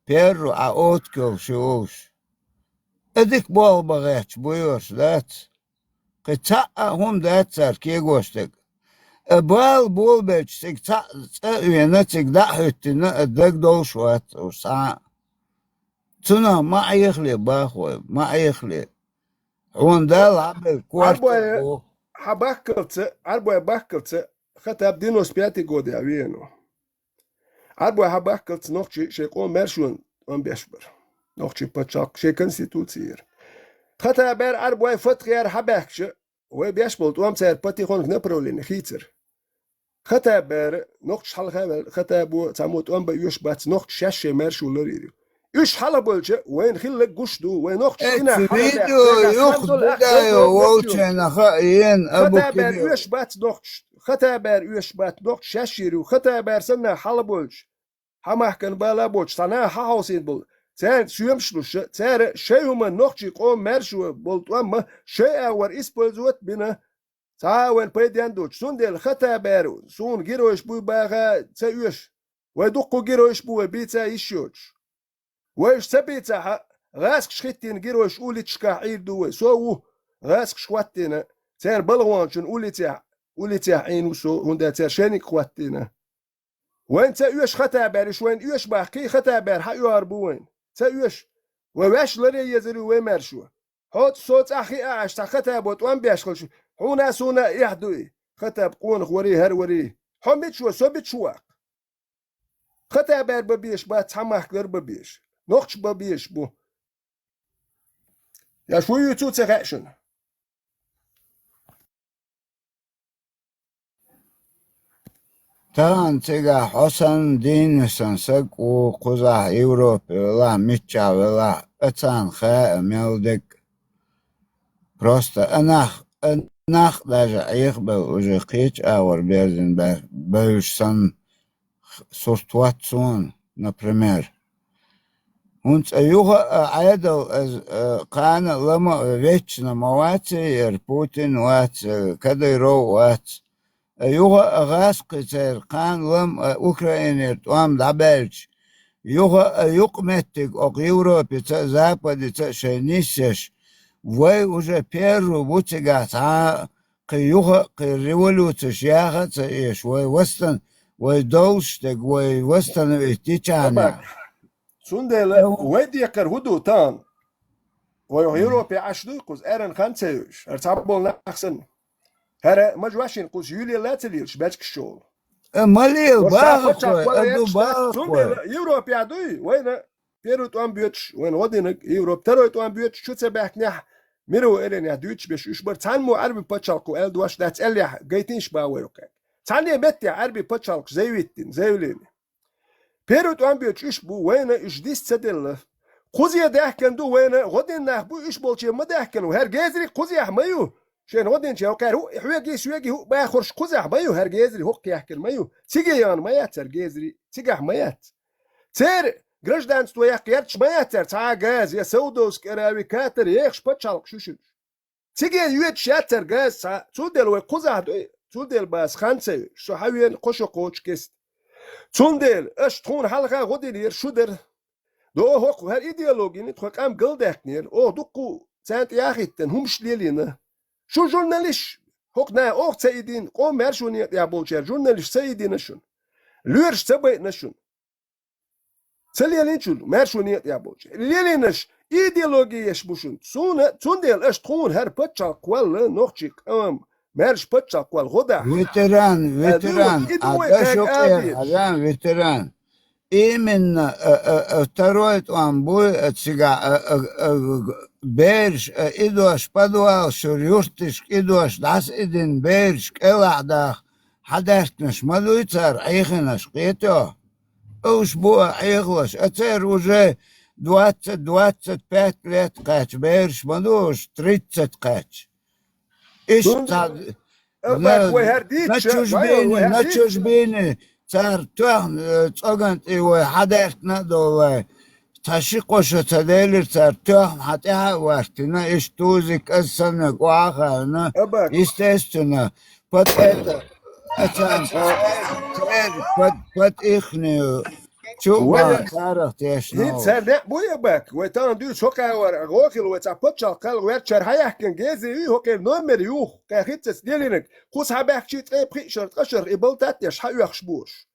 перу а отка йолуш ю уьш. А дика болх бан гӀерташ буй уьш, дац? Кхин цхьаъ а хӀума дац цара кегош дерг. А бала болабелча цига цхьаъ цӀа а вена, цига дӀа а хӀуьттина, а дагадовш вац уьш цхьа а. Цунах ма Ӏехале бахой, ма Ӏехале. Хьуна Далла хьабелла корта а бу. Хьан бахкалца, Ӏарбой бахкалца, Хаттаб девяносто пятый годехь веана ву. Ӏарбой хьан бахкалца нохчий шайн къоман маьршонан тӀом беш бара. Нохчийн пачхьалкх шайн конституци яра. Хаттабера Ӏарбой фатх яра хьан баьхкича, вай беш болу тӀом цара патихонг направление хийцара. Хаттабера нохчаш хьалха а ваьлла, Хаттабо цхьаммо тӀом бан оьшуш бац, нохчаша шаьш шайн маьршо ларйийр ю. Уьш хьалха болча, вайна хилларг гуш ду, вай нохчаш инах хьалха видео юха Дудаев волчайна хаийна, Абу Хаттабера Кибир оьшуш бац нохчаш, Хаттабера оьшуш бац нохчаш шаьш йийр ю, Хаттабера санна хьалха болча. Хьан махкана бала а боцуш, цхьа наха хьан хьовсийна болу. Царна соьмаш луша, цара шайн хӀуманна нохчийн къоман маьршо болу тӀом ма шайн агӀор использовать а бина, цхьа а вайн пайденна доцуш. Цундела Хаттабера суна геройш буй баха ца оьшу. Вай дуккха геройш бу вай бийца йиш йоцуш. Вай уьш ца бийцахь а, гӀаскхаша хӀиттийна геройш улицашкахь Ӏийр ду вай. Со ву гӀаскхаша хӀоттийна, церан балгӀончун улицехь, улицехь Ӏийна ву со, хӀунда аьлча церан шайниг хӀоттийна. Вайна ца оьшу Хаттабера, уьш вайна оьшу бахкий, Хаттабера хьан оьхур бу вайна? Ца оьшу. Вай ваьш ларъе езар ю вай маьршо. Хьо цу со цӀахь хиъна Ӏаш цхьа Хаттабо тӀом беш хилча, хьуна а суна а эхь дуй? Хаттаб къонах варий, хӀара варий. Хьо мича ву, со мича ву ваккха? Хаттабера бан безаш бац, цхьа махкара бан безаш. Нохчаша бан безаш бу. Я шу юьйцу ца хаьа шуна? Тахана цигахь хьо санна, дийна санна саг ву, кхузахь Европе велахь, миччахь велахь, а царна хаьа мел дерг. Просто а нах, а нах даже Ӏехабелла уже кхечу агӀор берзина бевлла санна, сурт вац суна, например. ХӀунда цкъа юха а Ӏедал аса, а, кхана а лама а вечно ма вац, яра Путин вац, а, Кадыров вац. А юха а гӀаскхи церан кхана лама а Украинера тӀом дӀабаьлча, юха а юкъаметтиг окху Европица а, Западица а шайн нисъеш, вай уже первый ву цигахь цхьа а кхин юха а кхин революцеш яха а ца еш, вай вастан-, вай долуш дерг, вай восстановить дичахьана. Цундела вай декхар хӀун ду тахана? Вай Европе Ӏаш дуй кхуза, аьррана хан ца йойуш, хӀара цхьаболу нах санна. ХӀара мажа ваьшшина кхуза юьле лаца лелаш баьчкаш чохула. Э, ма лела, бахархой, а ду бахархой. Цундела Европе дуй, вайна первый тӀом боьдуш, вайна гӀо динарг Европа, второй тӀом боьдуш чу ца баьхкинехь, мировой аренехь дуьйцуш беш уьш бара, цхьаммо Ӏарби пачхьалкхо аьлла дош дац, аьллехь гайтинаш бан вай кхаьг. Цхьанне меттехь Ӏарби пачхьалкхаш заявить дина, заявление. Первый тӀом боьдуш уьш бу, вайна уьш дис ца делла. Кхузе даьхкина ду вайна, гӀо дина нах бу, уьш болче ма даьхкина ву. ХӀара гезарий кхузехь ма ю. Шайна гӀо динчу хӀокхаьрга хӀу-, хьоьгий, соьгий хӀуъа бахурш кхузехь ма ю, хӀара гезарий хӀокху яьхкина ма ю. Циге яна ма яц хӀара гезарий, цигахь ма яц. Церан гражданство яккха гӀерташ ма яц цара, цхьа а газа я Саудовская Аравия, Катар, ехаш пачхьалкхаш ю шуна. Цига йоьдуш яц цара газа цхьа а. Цундела вай кхузахь дуй, цундела бац хан ца йоьдуш, со хьавена кхо шо кхочу кеста. Цундела аша тхуна хьалха гӀо динера, шу дара. До хӀокху хӀара идеологина тхо къам галдаьккхинера, оха дуккху царна тӀе яхийтина, хӀумаш лелийна. Шу журналисташ, хӀокху наха оха ца идина, къоман маьршонна тӀехь болчара журналисташ ца идина шуна. Лоьраш ца байина шуна. Ца лелийна шуна, маьршонна тӀехь болчу. Лелийнарш идеологи еш бу шуна. Суна, цундела аша тхуна хӀара пачхьалкх кхолла, нохчийн къам, маьрша пачхьалкх кхолла гӀо дахь. Ветеран, ветеран, а, дашо кӀера, хьажан, ветеран. Именно, а, а, а, второй тӀом буй, а, цигахь, а, а, а, бераш, а, идош, подвал шура юрташка идош, дӀаса идина бераш, кӀелахь даха, хьадаьхкинарш ма дуй цара, Ӏехинарш, кхетий хьо? Уьш бу а Ӏехалаш, а церан уже двадцать, двадцать пять лет кхаьчна бераш ма ду уьш, тридцать кхаьчна. Иштта цхьа, а, на, вай хӀара дийцча, на чужбине, вай хӀара на дийцча. Чужбине, цара тоьхна, э, цӀоган тӀе вай хьадаьхкина а долу вай. Цхьа ши-кхо шо ца делира цара, тоьхна хьан тӀаьхьа а ваьхкина, иштта тузик, аса санна, охьа а хаьллина, естественно, под это, а царна, под, под ихнюю чу а царах тешна. ХӀинца цара некъ буй, Абак, вай тахана дуьйцу хӀокхаьвар, гӀо хила вай цхьа пачхьалкх кхел гӀертачара хьаяьхкина гези юй, хӀокхеран номер юха, кхаьхицца ца делинарг, кхуза хьабаьхкича ткъе пхиъ шарахь, ткъа шарахь и балтаттеш хьаоьхуш бу уьш.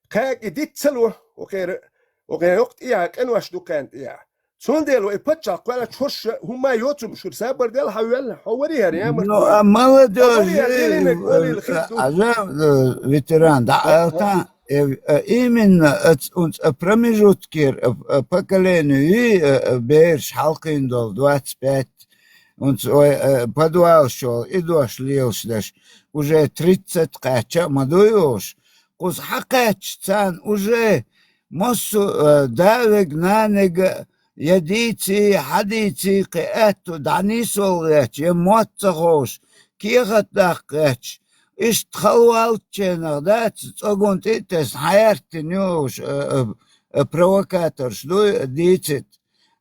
Кхаьга и диц ца ло, хӀокхера, хӀокхеран йоккха тӀехьа, къиношна ду кхаьна тӀехьа. Цундела вай пачхьалкх кхоьллинчу хӀорш хӀумма а йоцург шуьра сабар дел хьан вел, хьо вари хӀара ямарт. Ну, а молодёжь, а, а, а, ветеран, да, а, та, э, э, именно, э, ц-, унц-, э, промежуткера, э, э, поколение, э, э, бераш хьалкхийна долу двадцать пять, унц-, ой, э, подвал шо, и дош лелаш даш, уже тридцать кхаьчча а ма дуй уьш. Кхуза хьакхаьчча царна уже массо а, э, да вега, нана вега, я дийций, хьадийций, кхин аьтту дӀанийсо гӀерташ, я мотт ца ховш, кехат даккха гӀерташ, иштта халвалчченах дац, цӀоган тӀе а тесна, хьаьртина ю уьш, э, э, э, провокаторш дуй, дийцит.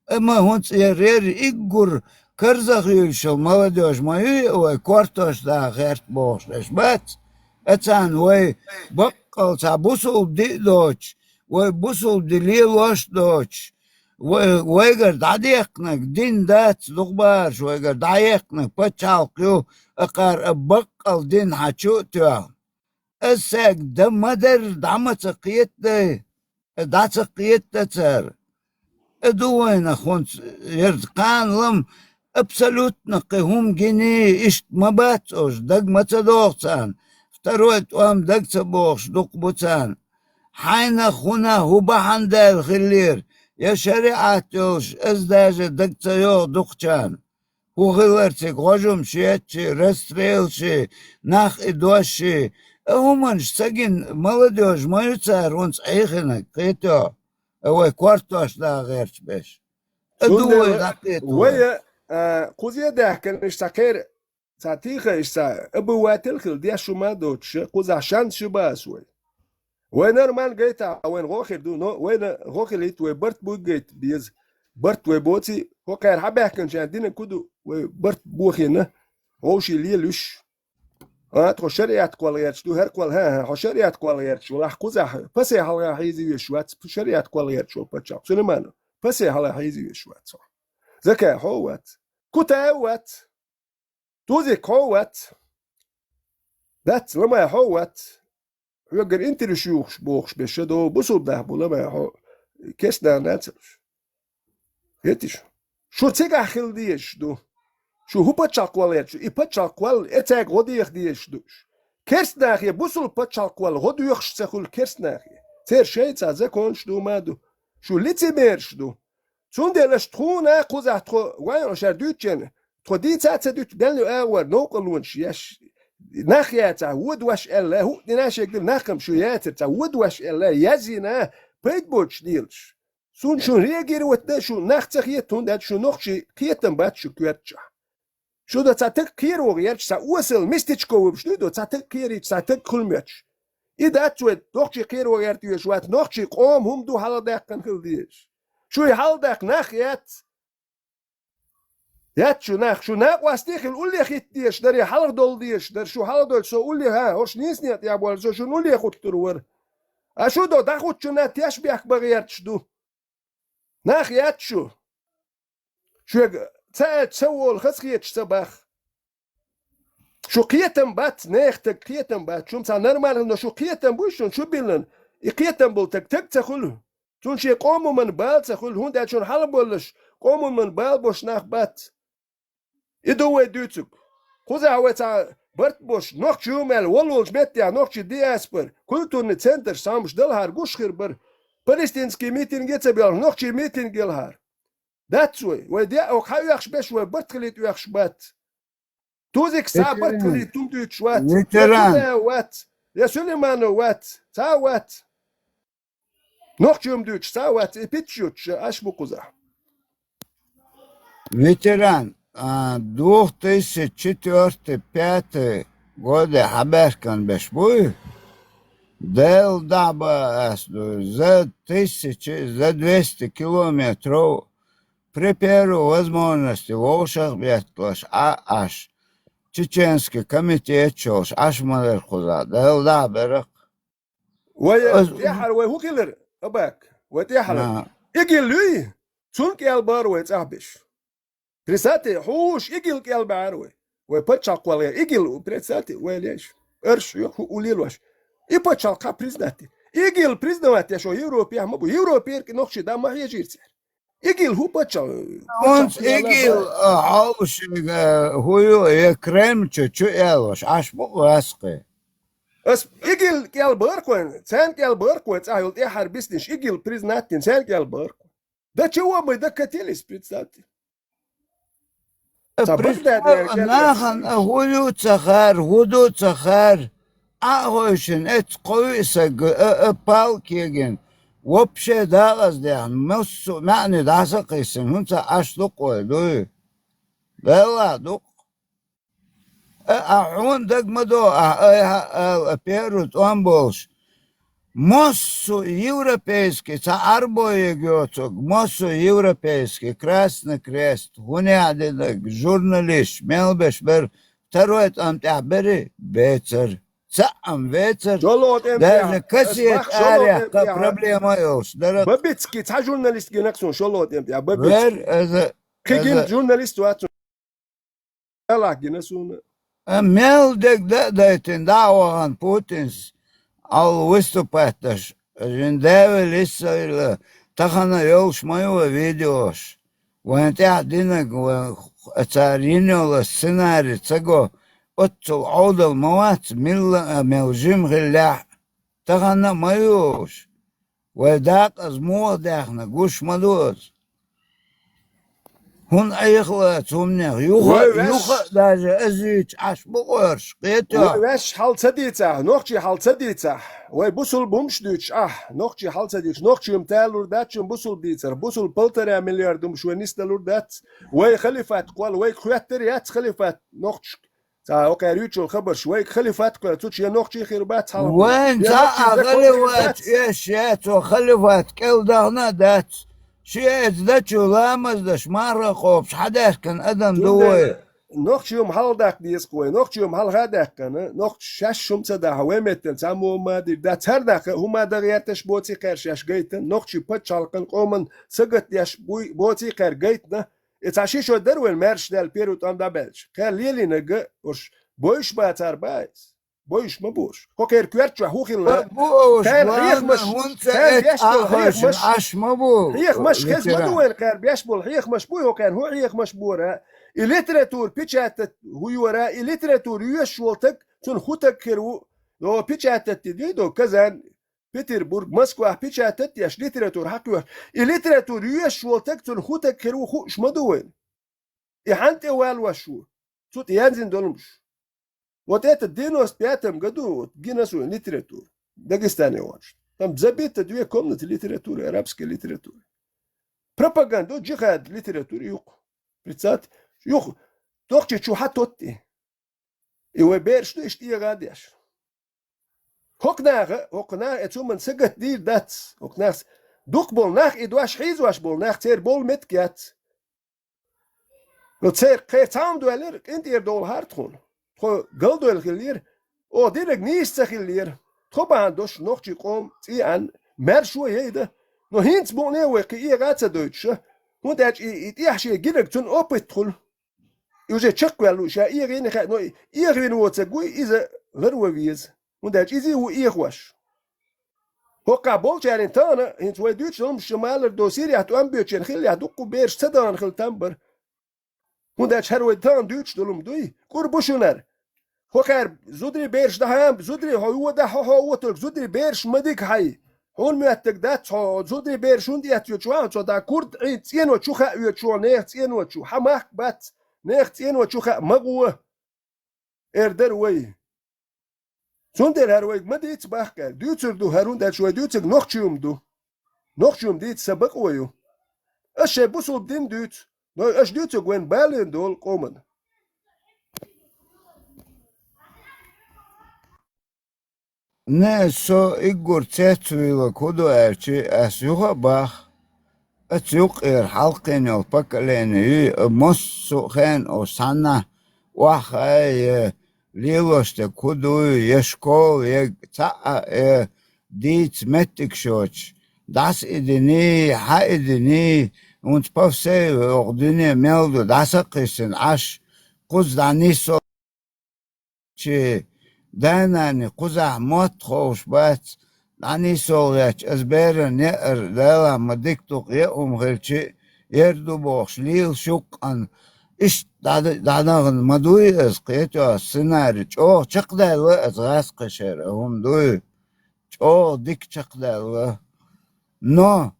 Амма хӀунца я рери иггур карзах юьйшал молодёжь ма юй, вай кортош даха гӀерта бохуш деш бац. А царна вай баккъал цхьа бусулба ди а доцуш, вай бусулба ди лелош а доцуш, вай, вайгара дӀадехкинарг дин дац, дукхабараш вайгара дӀаехкинарг пачхьалкх ю, акхар а баккъал дин хьан чу а тоьхна. Аса саг дан ма дарра, дӀа ма ца кхета дай, дӀа ца кхета дан цара. А ду вайна хӀунца яра кхана лам, абсолютно кхин хӀума гиний, иштта ма бац уьш, даг ма ца догӀу царна. Второй тӀом даг ца бохуш дукха бу царна. Хьайнах хӀуна хӀун бахьана даьлла хиллера, я шариӀат йолуш, аса даже даг ца йогӀу дукхачарна. ХӀун хилар цига, гӀожамаш етташ, расстрелаш, нах и дош, а хӀуманаш ца гина молодёжь ма ю цара хӀунца Ӏехинарг, кхетий хьо? А вай кортош даха гӀерташ берш. А ду вай дӀакхета вай. Вай, а, кхуза а даьхкина, иштта цхьа кхера, цхьа тийха, иштта цхьа обыватель хила деш хӀума а доцуш, кхузахь шанс ю бац вай. Вай нормально гайта, вайна гӀо хир ду, но вайна гӀо хилийта, вай барт буй гайта беза. Барт вай боций, хӀокхара хьабаьхкинчарна динарг хӀун ду, вай барт бохийна, вовший лелуьш. А, тхо шариат кхолла гӀерташ ду, хӀара кхолла, хӀа, хӀа, хьо шариат кхолла гӀерташ валахь, кхузахь пасе хьалха хьийза веш вац, шариат кхолла гӀерташ волу паччахь Сулайманов, пасе хьалха хьийза веш вац хьо. Закай хьо а вац. Кутай а вац. Тузик хьо а вац. Дац, ламай хьо а вац. Хьоьгара интервью юхуш бохуш беш ша до, бусулба нах бу, ламай хьо, керста нах нацарш. Хетиш? Шу цигахь хила дезаш ду. Шу хӀун паччахьалкх кхолла гӀерташ ду? И паччахьалкх кхолла, эцаьрга гӀо деха дезаш ду уьш. Керста нахе, бусулба паччахьалкх кхолла гӀо доьхуш ца хуьлу керста нахе. Церан шайца законаш ду ма ду. Шу лицемераш ду. Цундела аша тхуна кхузахь тхо вайн шаьра дуьйцучеран, тхо дийца а ца дуьту, мел ю агӀор новкъарлонаш еш, нах яцахь, водош аьлла, хӀуъа дина шега дина нах-м шу яцара цхьа водош аьлла, язйина, пайда боцуш лелаш. Суна шун реагировать дан шу нах ца хета, хӀунда аьлча шу нохчий кхетам бац шу коьртачохь. Шу до цхьа таг кхеро гӀерташ, цхьа осал местечко вабаш дуй до, цхьа таг кхерийча, цхьа таг хуьлу моьттуш. И дац вай, нохчий кхеро гӀерташ вац, нохчий къоман хӀума ду хьалхадаьккхина хила дезаш. Шуй хьалхадаккха нах яц. Яц шу нах, шу накъостий хила уллехь хӀитта дезаш дар, хьалхадовла дезаш дар, шу хьалхадовлча со уллехь, хӀа, хӀорш нийса некъа тӀехь болча со шуна уллехь хӀуттур вар. А шу до дӀахӀуттучунна теш бехк бан гӀерташ ду. Нах яц шу. Шуьга ца аьлча ца волу хазахеташ ца бах. Шу кхетам бац, нехан таг кхетам бац. Шуна цхьа нормально, но шу кхетам буй шуна, шу биллина. И кхетам болу таг, таг ца хуьлу. Цунна шен къоман бала ца хуьлу, хӀунда аьлча шуна хьалаболлуш, къоман бала бош нах бац. И ду вай дуьйцург. Кхузахь вай цхьа барт бош, нохчий ю мел, волу волчу меттехь нохчий диаспора, культурный центраш самаш далахьара гуш хир бара. Палестинский митинге ца белхаш, нохчий митинг елхьара. Дац вай, вай деа оха хьан оьхуш беш вай барт хилийта оьхуш бац. Тузикс цхьа а барт хилийта хӀума дуьйцуш вац. Я Ветеран. Тузаев вац, я Сулейманов вац, цхьа а вац. Нохчий хӀума дуьйцуш цхьа а вац, и питча юттуш Ӏаш бу кхузахь. Ветеран, а, двух тысяч четвёртый, пятый годы хьабаьхкина беш буй? Дела дахьа бан ас ду, за тысячи, за двести километров при первой возможности вовшах бетталаш Ӏа Ӏаш, чеченский комитет йолуш Ӏаш ма дара кхузахь, Дела дахьа беракх. Вай тӀаьхьара вай хӀун хилира, Абак? Вай тӀаьхьара. ИГИЛ юй, цунна кӀел бара вай цӀахь беш. Представьте, хьуш ИГИЛ кӀел баьара вай. Вай пачхьалкх кхолла ИГИЛ, представьте, вай леш. Арш, хӀу уллел ваш. И пачхьалкх хьан признать. ИГИЛ признавать еш вай Европехь ма бу. Европера нохчий дӀа ма хьежийра цара. ИГИЛ хӀу паччахь? ХӀунца ИГИЛ, а, хьовшига хӀу ю, я Кремль чу, чу аьллаш, Ӏаш бу васкхи. Ас ИГИЛ кӀел бара кхойн, царна кӀел бара кхойн, цӀахь йолу тӀаьхьара бисниш, ИГИЛ признать дина, царна кӀел бара кхойн. Да чего мы докатились, представьте? Ца Причём нахана а хӀу ю ца хаар, хӀу ду ца хаар, Ӏа а хойшина, эцу кхо-виъ саг а, а, палкегина, вообще дакъаздаьхна, массо а маьӀне дӀасакхиссина, хӀунца Ӏаш дукъ вай дуй? Делла дукъ. А, а хьуна дага ма до, а, ай, хьа, ала, а, перу тӀом болуш. Массо а европейский, цхьа Ӏарбо йоцург, массо а европейский, Красный Крест, хӀунехь динарг, журналисташ, мел беш бара, второй тӀом тӀехь бери, бецара. Цхьаъ-м вецара. ШолгӀа тӀем тӀехь. Даже кассета арехь кхин проблема а йолуш дара. Бабицкий, цхьа журналист гина суна шолгӀа тӀем тӀехь, Бабицкий. Вер, аза, кхин гина журналист вац. Аллахь гина суна. А мел дерг дан а дайтина, дӀа а вахана Путинс, Ӏалла выступать деш, жин девел иссайла, тахана йолуш ма ю вай видеош. Вайн тӀехь динарг, вайн цара йина йолу сценарий ца го, оццул Ӏовдал ма вац, милла а мел жима хиллехь а, тахана а ма ю уьш. Вай дакъаза муха даьхна гуш ма ду аса. ХӀунда Ӏехалаца хӀуманех? Юха, юха а даже азийча Ӏаш бу къоьрш, кхетий? Вай ваьш хьал ца дийцахь, нохчий хьал ца дийцахь, вай бусулба хӀумаш дуьйцуш ахь, нохчий хьал ца дийцахь, нохчий хӀума талур дац шуна бусулба дийцар, бусулба полтора миллиард хӀумаш вай нисдалур дац, вай халифат кхолла, вайга хоьттур яц халифат нохчашка. Цхьа окхара юьйцуш йолу хабарш, вайга халифат кхоьллича, я нохчий хир бац хьалха. Вайн цхьа а халифат эш яц, цо халифат кӀел дахана а дац. Ши эца дачу ламаз даш, марха кхобуш, хьадаьхкина адам ду вай. Нохчий хӀума хьалха даккха деза-кх вай, нохчий хӀума хьалха а даьккхина, нохчаша шаьш хӀума ца дахьа, вай меттана цхьа мо ма дийр дац. ХӀара нах хӀума дан гӀерташ боций кхаьр шаьш гайтина, нохчий пачхьалкхан къоман сагатдеш буй боций кхаьр гайтина, И цхьа ши шо дара вайн маьрша даьлла первый тӀом дӀабаьлча. Кхел лелийнарг а уьш бойуш бацара бац. Бойуш ма бу уьш. ХӀокхеран коьрта чохь хӀун хилла? Ма бу уьш, тайна хьехамаш, хӀунда ца тайна эцна беш долу хьехамаш, Ӏаш ма бу, хьехамаш хеза ма ду вайна кхаьра беш болу хьехамаш буй хӀокхеран, хӀун хьехамаш бора? И литература печатать хӀун йора, и литература йоьшуш волу таг, цунна хӀун таг хир ву? До печатать де дуй до Казан, Петербург, Москвахь печатать деш литература хьакхоьхьу. И литература йоьшуш волу таг, цунна хӀун таг хир ву хууш ма ду вайна. И хьанна тӀе валош ву? Цу тӀе янзина долу хӀумаш. Вот это девяносто пятом году вот гина суна литература Дагестане вахча. Там забито две комнаты литературы, арабской литературы. Пропаганда, джихад литература юкъа. Представьте, юкъа. Тохча чу хьан тотти. И вай бераш ду иштта эгӀа деш. ХӀокху наха, хӀокху наха э цу ман сагатдийр дац, хӀокху нахас дукха болу нах и дош хьийзош болу нах церан болу меттиг яц. Ну, церан кхера цхьамма доьллира, къинтӀера довла хьара тхуна. Тхо галдойла хиллера, оха дерриг нийса ца хиллера. Тхо бахьана долуш нохчийн къоман цӀий Ӏан маьршо яйда. Но хӀинца букъане а вай кхин эгӀа а ца дойтуш, хӀунда аьлча и, и тӀехь шен гинарг цунна опыт хуьлу. И уже чекхваьлла ву, ша эгӀийна хаьа, но и эгӀийна воцург вуй, иза ларван веза. ХӀунда аьлча иза а ву эгӀош. ХӀокхахь болчарна тахана, хӀинца вай дуьйцуш долу малар до Сирехь тӀом боьдучеран хиллехь дуккха бераш ца дахана хила там бара. ХӀунда аьлча хӀара вай тахана дуьйцуш долу хӀума дуй, кӀур бу шуна хӀара. ХӀокхара зударий бераш дахьа, зударий хьо вон дахьа, хьо, хьо вон тӀулг, зударий бераш ма дика хьай. Хьуна моьттург дац хьо, зударий бераш хӀунда эцна йоьдуш ваха, цо дӀа курд Ӏийна цӀено чу хаа йоьдуш ваха, нехан цӀено чу. Хьан махка бац, нехан цӀено чу хаа ма гӀо. Эр дара вай. Цундела хӀара вайга ма дийца баккха аьлла. Дуьйцур ду хӀара, хӀунда аьлча вай дуьйцург нохчийн хӀума ду. Нохчийн хӀума дийца сан бакъо ю. Аш шайн бусулба дин дуьйцу, но аш дуьйцург вайна балийна долу къоман. Не, со иггур цецвуьйлаг хӀун ду аьлча, ас юха а бах. Аса юккъера хьалкхийна йолу поколение юй, а массо а хенахь оцу цхьаннахь охьахаьа, я лелош дерг хӀун дуй, я школа, я цхьаъ а, я дийца меттигаш йоцуш, дӀаса и диний, хьа и диний, хӀунца по всей оха дуьне мел ду, дӀаса а кхиссина Ӏаш, кхуза дӀанисо. Чи да-нанна кхузахь мотт ховш бац, дӀанисол гӀерташ, аса беран неӀар Дала ма дика ду-кх, еа хӀума хилча а, ер ду бохуш, лелаш ю-кх къан. Иштта дӀа-, дӀадахана ма дуй аса, кхетий, сценарий чӀогӀа чекхдаьлла аса гӀазкхашера, хӀума дуй, чӀогӀа дика чекхдаьлла. Но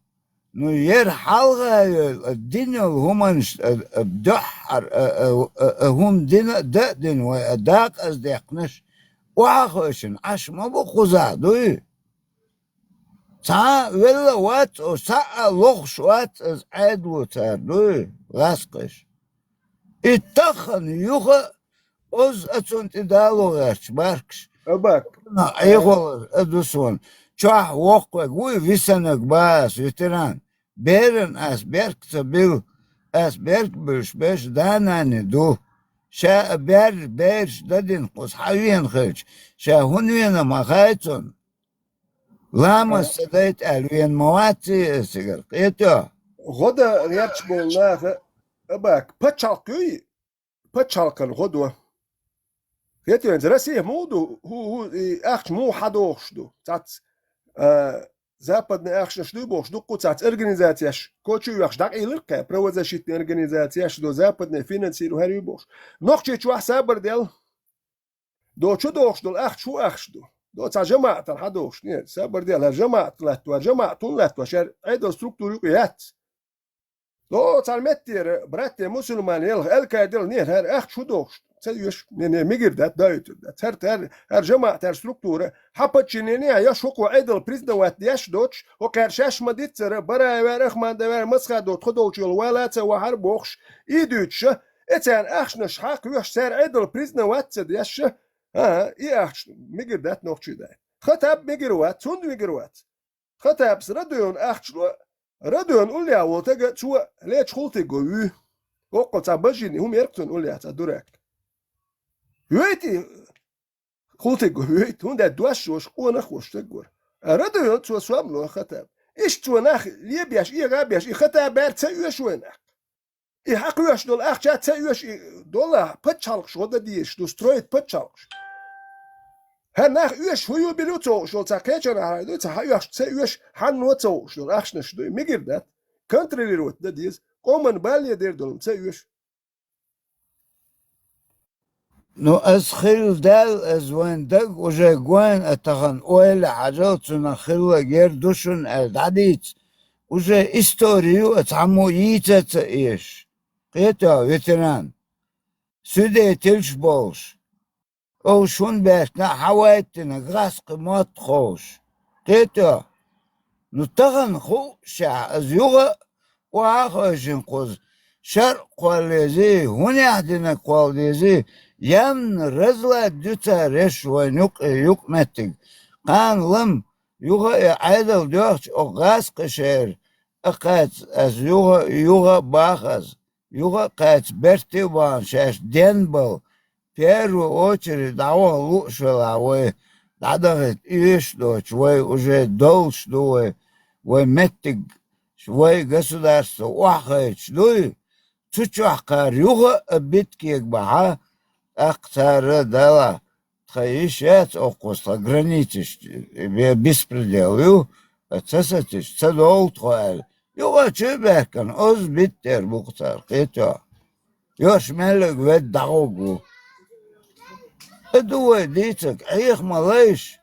Ну, ер хьалха а йойла, а, дина йолу хӀуманаш, а, а, дуьххьара, а, а, а, а, хӀума дина а, дан а дина вай, а, дакъаза декхнаш, охьахевшина Ӏаш ма бу кхузахь, дуй? Цхьа а велла а вац, о, цхьа а лохуш вац аса Ӏедало цара, дуй, гӀазкхаша. И тахана юха а, оза а цунна тӀе дало гӀерташ баркаш. Абак. Ӏехалар а ду суна. Чохь воккхавег вуй, висанаг бац ас, ветеран. Беран ас берк ца билла, ас берк буьллуш берш да-нана ду. Ша а бер-, бераш дадина кхуза хьан вена хилча, ша хӀунда вена ма хаьа цунна. Ламаз ца дайта аьлла вена ма вац ций аса цигара, кхетий? ГӀо дан гӀерташ болу наха, Абак, пачхьалкх юй, пачхьалкхана гӀо до. Хетта вайна, Россия муха ду, хӀу, хӀу, и ахча муха хьадохуш ду? Цац, а, западный ахчанаш дуй бохуш, дуккха цац организацияш, кочу а йоьхуш, дӀакъийлира кхаьа, правозащитный организацияш ду, западный финансирование хӀара ю бохуш. Нохчийчохь сабар дел. До чу дохуш долу ахча хӀун ахча ду? До цхьа жамаӀатана хьадохуш? Не, сабар дел, хӀара жамаӀат латтавар, жамаӀат хӀунда латтавар? Шаьра Ӏедал структура юкъа яц. До цхьана меттера, братья мусульмане, ялха, Аль-Каида, не, хӀара ахча хӀун дохуш? Ца оьшу, не, не, мигир дац, дойтур дац. ХӀара, хӀара, хӀара жамаӀат, хӀара структура, хьан подчинение, я шуко Ӏедал признавать деш доцуш, хӀокхара шаьш ма диццара, Бараевар, Ахмадовар, Масхадов тхо долчу йолу вала ца вахьара бохуш, и дуьйцуша, и царна ахчанаш хьакха оьшу, цара Ӏедал признавать ца деш, а, и ахча мигир дац нохчий дай. Хатаб мигир вац, цунна мигир вац. Хатабс Радуевна ахча ло, Радуевна уллехь волу тага цо лечу хултиг го вуьй. Оккхул цхьа бажжини хӀума яркхуьнан уллехь цхьа дурак. Вуьйти хултиг го вуьйти, хӀунда аьлча дош йош, къонах а вош стаг вара. А Радуевна цо сом ло Хатаб. Иштта цо нах лебеш, эгӀа беш, и Хатаб бер ца оьшу вай нах. И хьакхоьхьуш долу ахча ца оьшу, и долахь пачхьалкхаш гӀо дан дезаш ду, строить пачхьалкхаш. ХӀара нах оьшу хӀун ю, била ю ца хууш долу, цхьа кхечанхьара дуй, цхьа хьаоьхуш ца оьшу, хьанно ца хууш долу ахчанаш дуй, мигир дац. Контролировать дан деза, къоман балле дер долу ца оьшу. Ну, ас хилла даьлла, ас вайн даг уже гойна, а тахана ойла хьажал, цунах хилла гер ду шуна аьлла дӀадийца. Уже истори ю, а цхьаммо йийца а ца эшаш. Кхетий, ветеран? Свидетельш болуш. Оу шун баьшна хьан вайтина гӀаскхи мотт ховш. Кхетий? Ну, тахана хууш шехь, ас юха а охьа а хевшина кхуза, шаръ кхолла езий, хӀунехь динарг кхолла дезий, ямна разлад ю цара еш вайн юкъе юкъаметтиг. Кхана лам, юха а Ӏедал доьхча, оха гӀазкхи шера, а кхаьца аз юха, юха а баха аз, юха а кхаьца берте а бахана шаьш денбала, первую очередь дӀаваха лууш велахь вай, дӀадахийта оьшуш доцуш, вай уже долуш ду вай, вай меттиг, вай государство охьахайташ дуй, цу чохь кхара юха а биткега бахьа, тӀаккха цара дала, тхан йиш яц оккхуза тхан границаш бе-, беспредел ю, ца сацийча, ца довла тхо аьлла. Юха чу а баьхкина, оцу биттера бу-кх цара, кхетий хьо. Йорш меллиг ведда дӀагӀуг ву. И ду вай дийцарг, Ӏеха ма лайша.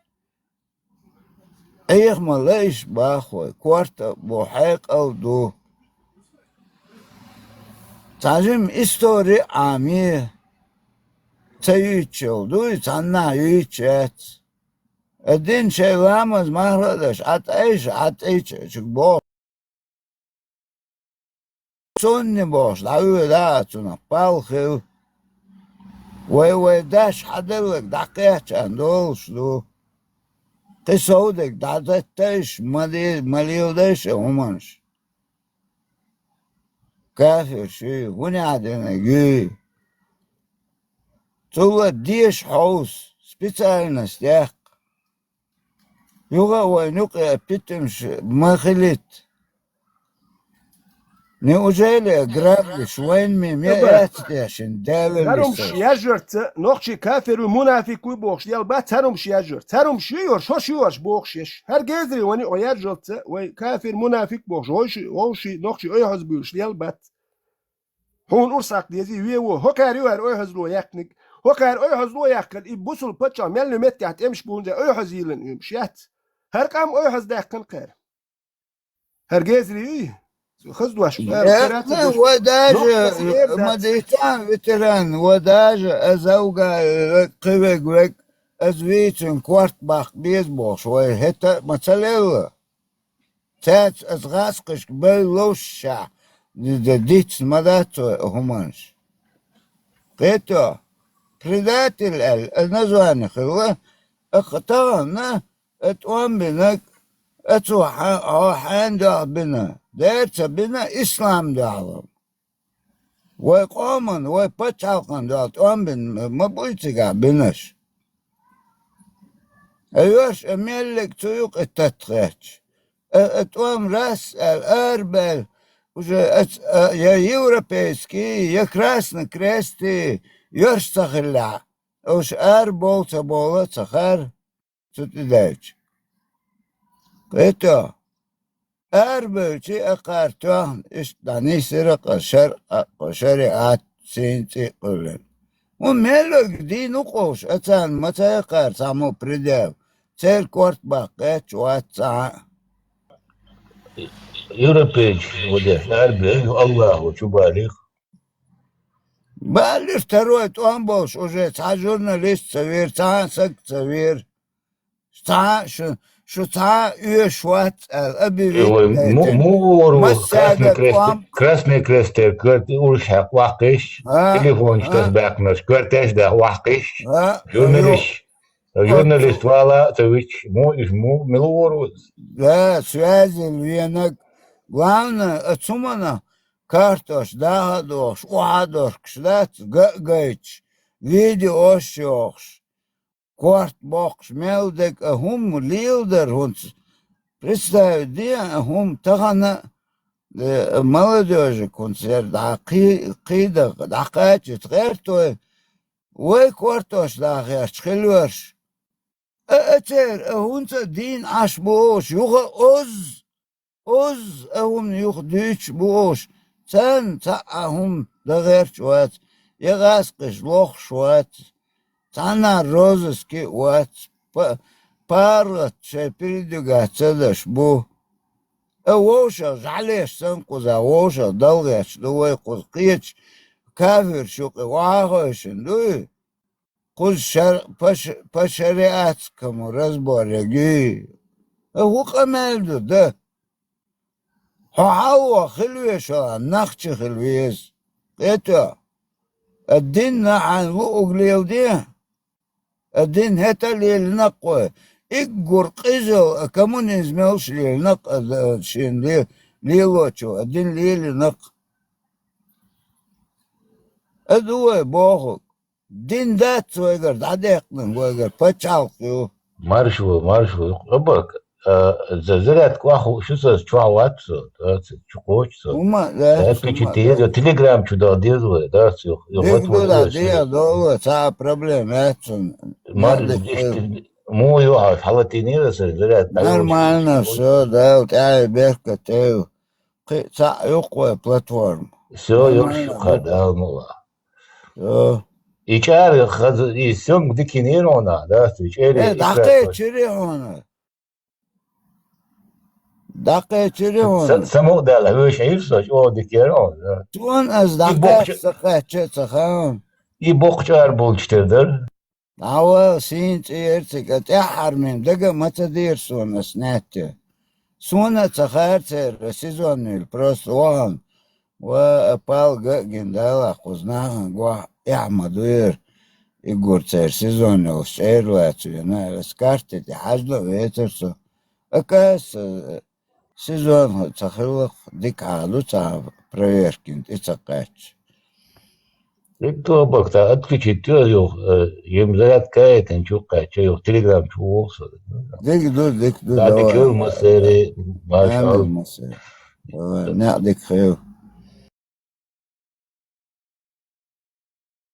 Ӏеха ма лайша боху вай, корта а бу, хьекъал а ду. Цхьа жима истори а Ӏамий, ца юьйцуш йолу дуй, цхьаннахьа юьйцуш яц. Ас дина шайн ламаз марха а даш, Ӏа тӀайша, Ӏа тӀайча чуьра боху. Сонни бохуш, дӀавоьду а цунах, пал хилла. Вай, вай даш хьадалларг дӀакхаьчча долуш ду. Кхин сов дерг дӀадеттайша, ма де-, ма леладайша и хӀуманаш. Кафирш юй, хӀунда динарг юй. Цул а деша хьовса, специальность яккха. Юха а вайна юкъа питамаш ма хилийта. Неужели грабли вайна мема яц те шин Цхьарумаш даьллалц? Яржарца, нохчий кафир ву, мунафик ву бохуш, ял бац цхьарумаш яржар. Цхьарумаш ю йорш, хӀорш ю йорш бохуш еш. ХӀара гезаре ван юкъа яржалца, вай кафир, мунафик бохуш, вовши, вовши, нохчий ойхьаз буьйлуш, ял бац. Хьуна урс хьакха дезий, ве во, хӀокхара ю хӀара ойхьазло яьккхинарг. ХӀокхара ойхьазло яьккхина, и бусул паччахь мел ю меттехь тӀемаш бу хӀунзе ойхьаз йийлина уьмаш яц. ХӀара къам ойхьаз даьккхина кхара. ХӀара гезаре ю? Хаза дош бу, ара, Э, кхара ца ну, дош. Ва даже, Нохчаша эр ма дац. Дийцан, ветеран, ва даже аз авга кхивег вег, аз вийцун корт баккха беза бохуш, вай хӀета а ма ца лелла. Цаьрца аса гӀазкхашка бевлловшшехь, ди-, ди-, дицна ма дац вай хӀуманаш. Кхето, предатель аьлла, а название хилла, а кха тахана, а тӀом бинарг, а цо хьа-, хьо хьенан дуьхьа бина, дера ца бина, ислам дуьхьа. Вай къоман, вай пачхьалкхан дуьхьа тӀом бина ма буй цигахь бинарш. Ай йорш а меллиг цу юкъа таттахетча, а, а тӀом рас аьлла, арабаьлла, уже а ц-, а, я европейский, я Красный Крест, йорш ца хиллехь, уьш арабовла ца бовла а ца хар. Цу тӀе даьлча. Кхето, арабевлчи а кхара тоьхна, иштта дӀанисира кху шар-, кху шариӀат сийна цӀе а кхоьллина. ХӀун мел верг дийна ву кхуш, а царна ма ца яьккхара цхьаммо предел, церан корта баккха гӀерташ вац цхьа а. Европейчу ву деш, арабевлла, Аллахо чу балийра. Балийра, второй тӀом болуш уже цхьа журналист ца вийра, цхьа а саг ца вийра. Цхьа а шу, шу цхьа а оьшуш вац аьлла, Э, вай, му-, объявить мугӀара ву Массаьрга Красный Крест, тӀом. Красный Крестера карта урс хьаькхна ваккхийша, А, телефонаш а. Тасабаьккхинарш, карташ даха ваккхийша. А, журналист. Ю-, Журналист вала а ца вичча, му, иш му, мила вора ву? Да, связь венаг. Главное, а цумана карташ даха а дохуш, охьа а дохкуш дац, га а гайташ, видеош а йохуш. Корта боккхуш мел дерг а хӀума леладар хӀунца. Представить де а хӀума тахана, э, молодёжиг хӀунца яра дӀа кхий-, кхийдагӀа, дӀакхачийта гӀерта вай, вай кортош даха гӀерташ хилла верш. А, а церан а хӀунца а дийна Ӏаш бу ош, юха а озза, озза а хӀума юха дуьйцуш бу ош, царна цхьа а хӀума дан гӀерташ вац, я гӀазкхиш лохуш вац, цхьаннахьа розыске а вац, па-, паргӀат шайн передвигать ца деш бу. А вовшах жӀалеш санна кхуза, вовшах дала гӀерташ ду вай кхуза, кхечу кафирш юкъе охьа а хевшина дуй? Кхуза шар-, паш-, по шариатскому разбор егий. А хӀун къамел ду, да? Хьо хьалха хила вешал, нах чу хила веза. Кхето, а динна хьайна луъуг леладе, а дин хӀета а лелина кхой, Иггур къизал а коммунизм йолуш лелинакъ а, шен ле-, лелочо а дин лелинакъ. А ду вай бохург. Дин дац вайгара дӀадеккхинарг, вайгара пачхьалкх ю. Маршо, маршо, Абак, а, за-, зарядка охьахууш ю аса, чохь вац со, да, ца-, чу кхочу со. ХӀума, да, Зарядка чу хӀума, теза, да. Телеграм чу дала деза вай, да, ца, ю, ю, Дика вот, ду, вот, да, вот, дия, вот. Долу, ца проблема яц цунна. Мар-, Надо, иштта, э, муха ю хьо, хьалатийнера аса, зарядка дӀайолуш. Нормально, всё, да, тӀаьхье беркате. Кхин а цхьаъ ю-кх вай платформа. Всё, йо, Нормально, шуьга, да. Дала мукъ лахь. Всё. И чӀара хаза, и съёмка дика йинера хьуна, да, и чӀерий Э, экран дӀакхечира хьуна. ДӀакхечира Са, хьуна. Са мукъадала, вешан Ӏийра со, чӀогӀа дика яра хьуна, да. Суна аса И боккха дӀакхаьчча, ца кхаьчча, ца хаьа. И боккха чӀара болчу тера дара. ДӀавала, сийна цӀе яра цига, тӀаьххьара мин дага а ма ца дийра суна аса нетте. Суна а ца хаьара церан сезонныйла, просто вахана. Ва а палга а гина, Дала кхуза нахана гохь эхь ма дуьйра. Иггур церан сезон йолуш чӀера лацийна, аса карти тӀе хьаьжна а вецара со. Ака аса сезон ца хилла-кх, дика хьан ду ца проверкина, тӀе ца кхаьчча. Дика ду, Абак, та отключить ю аса юха, э, ем зарядка каятан чу кхаьчча, юха телеграм чу вогӀу со. Дика ду, дика ду, Та дика давай. Хила массерий, машалла. Амин, массерий. Давай, некъ дика хила.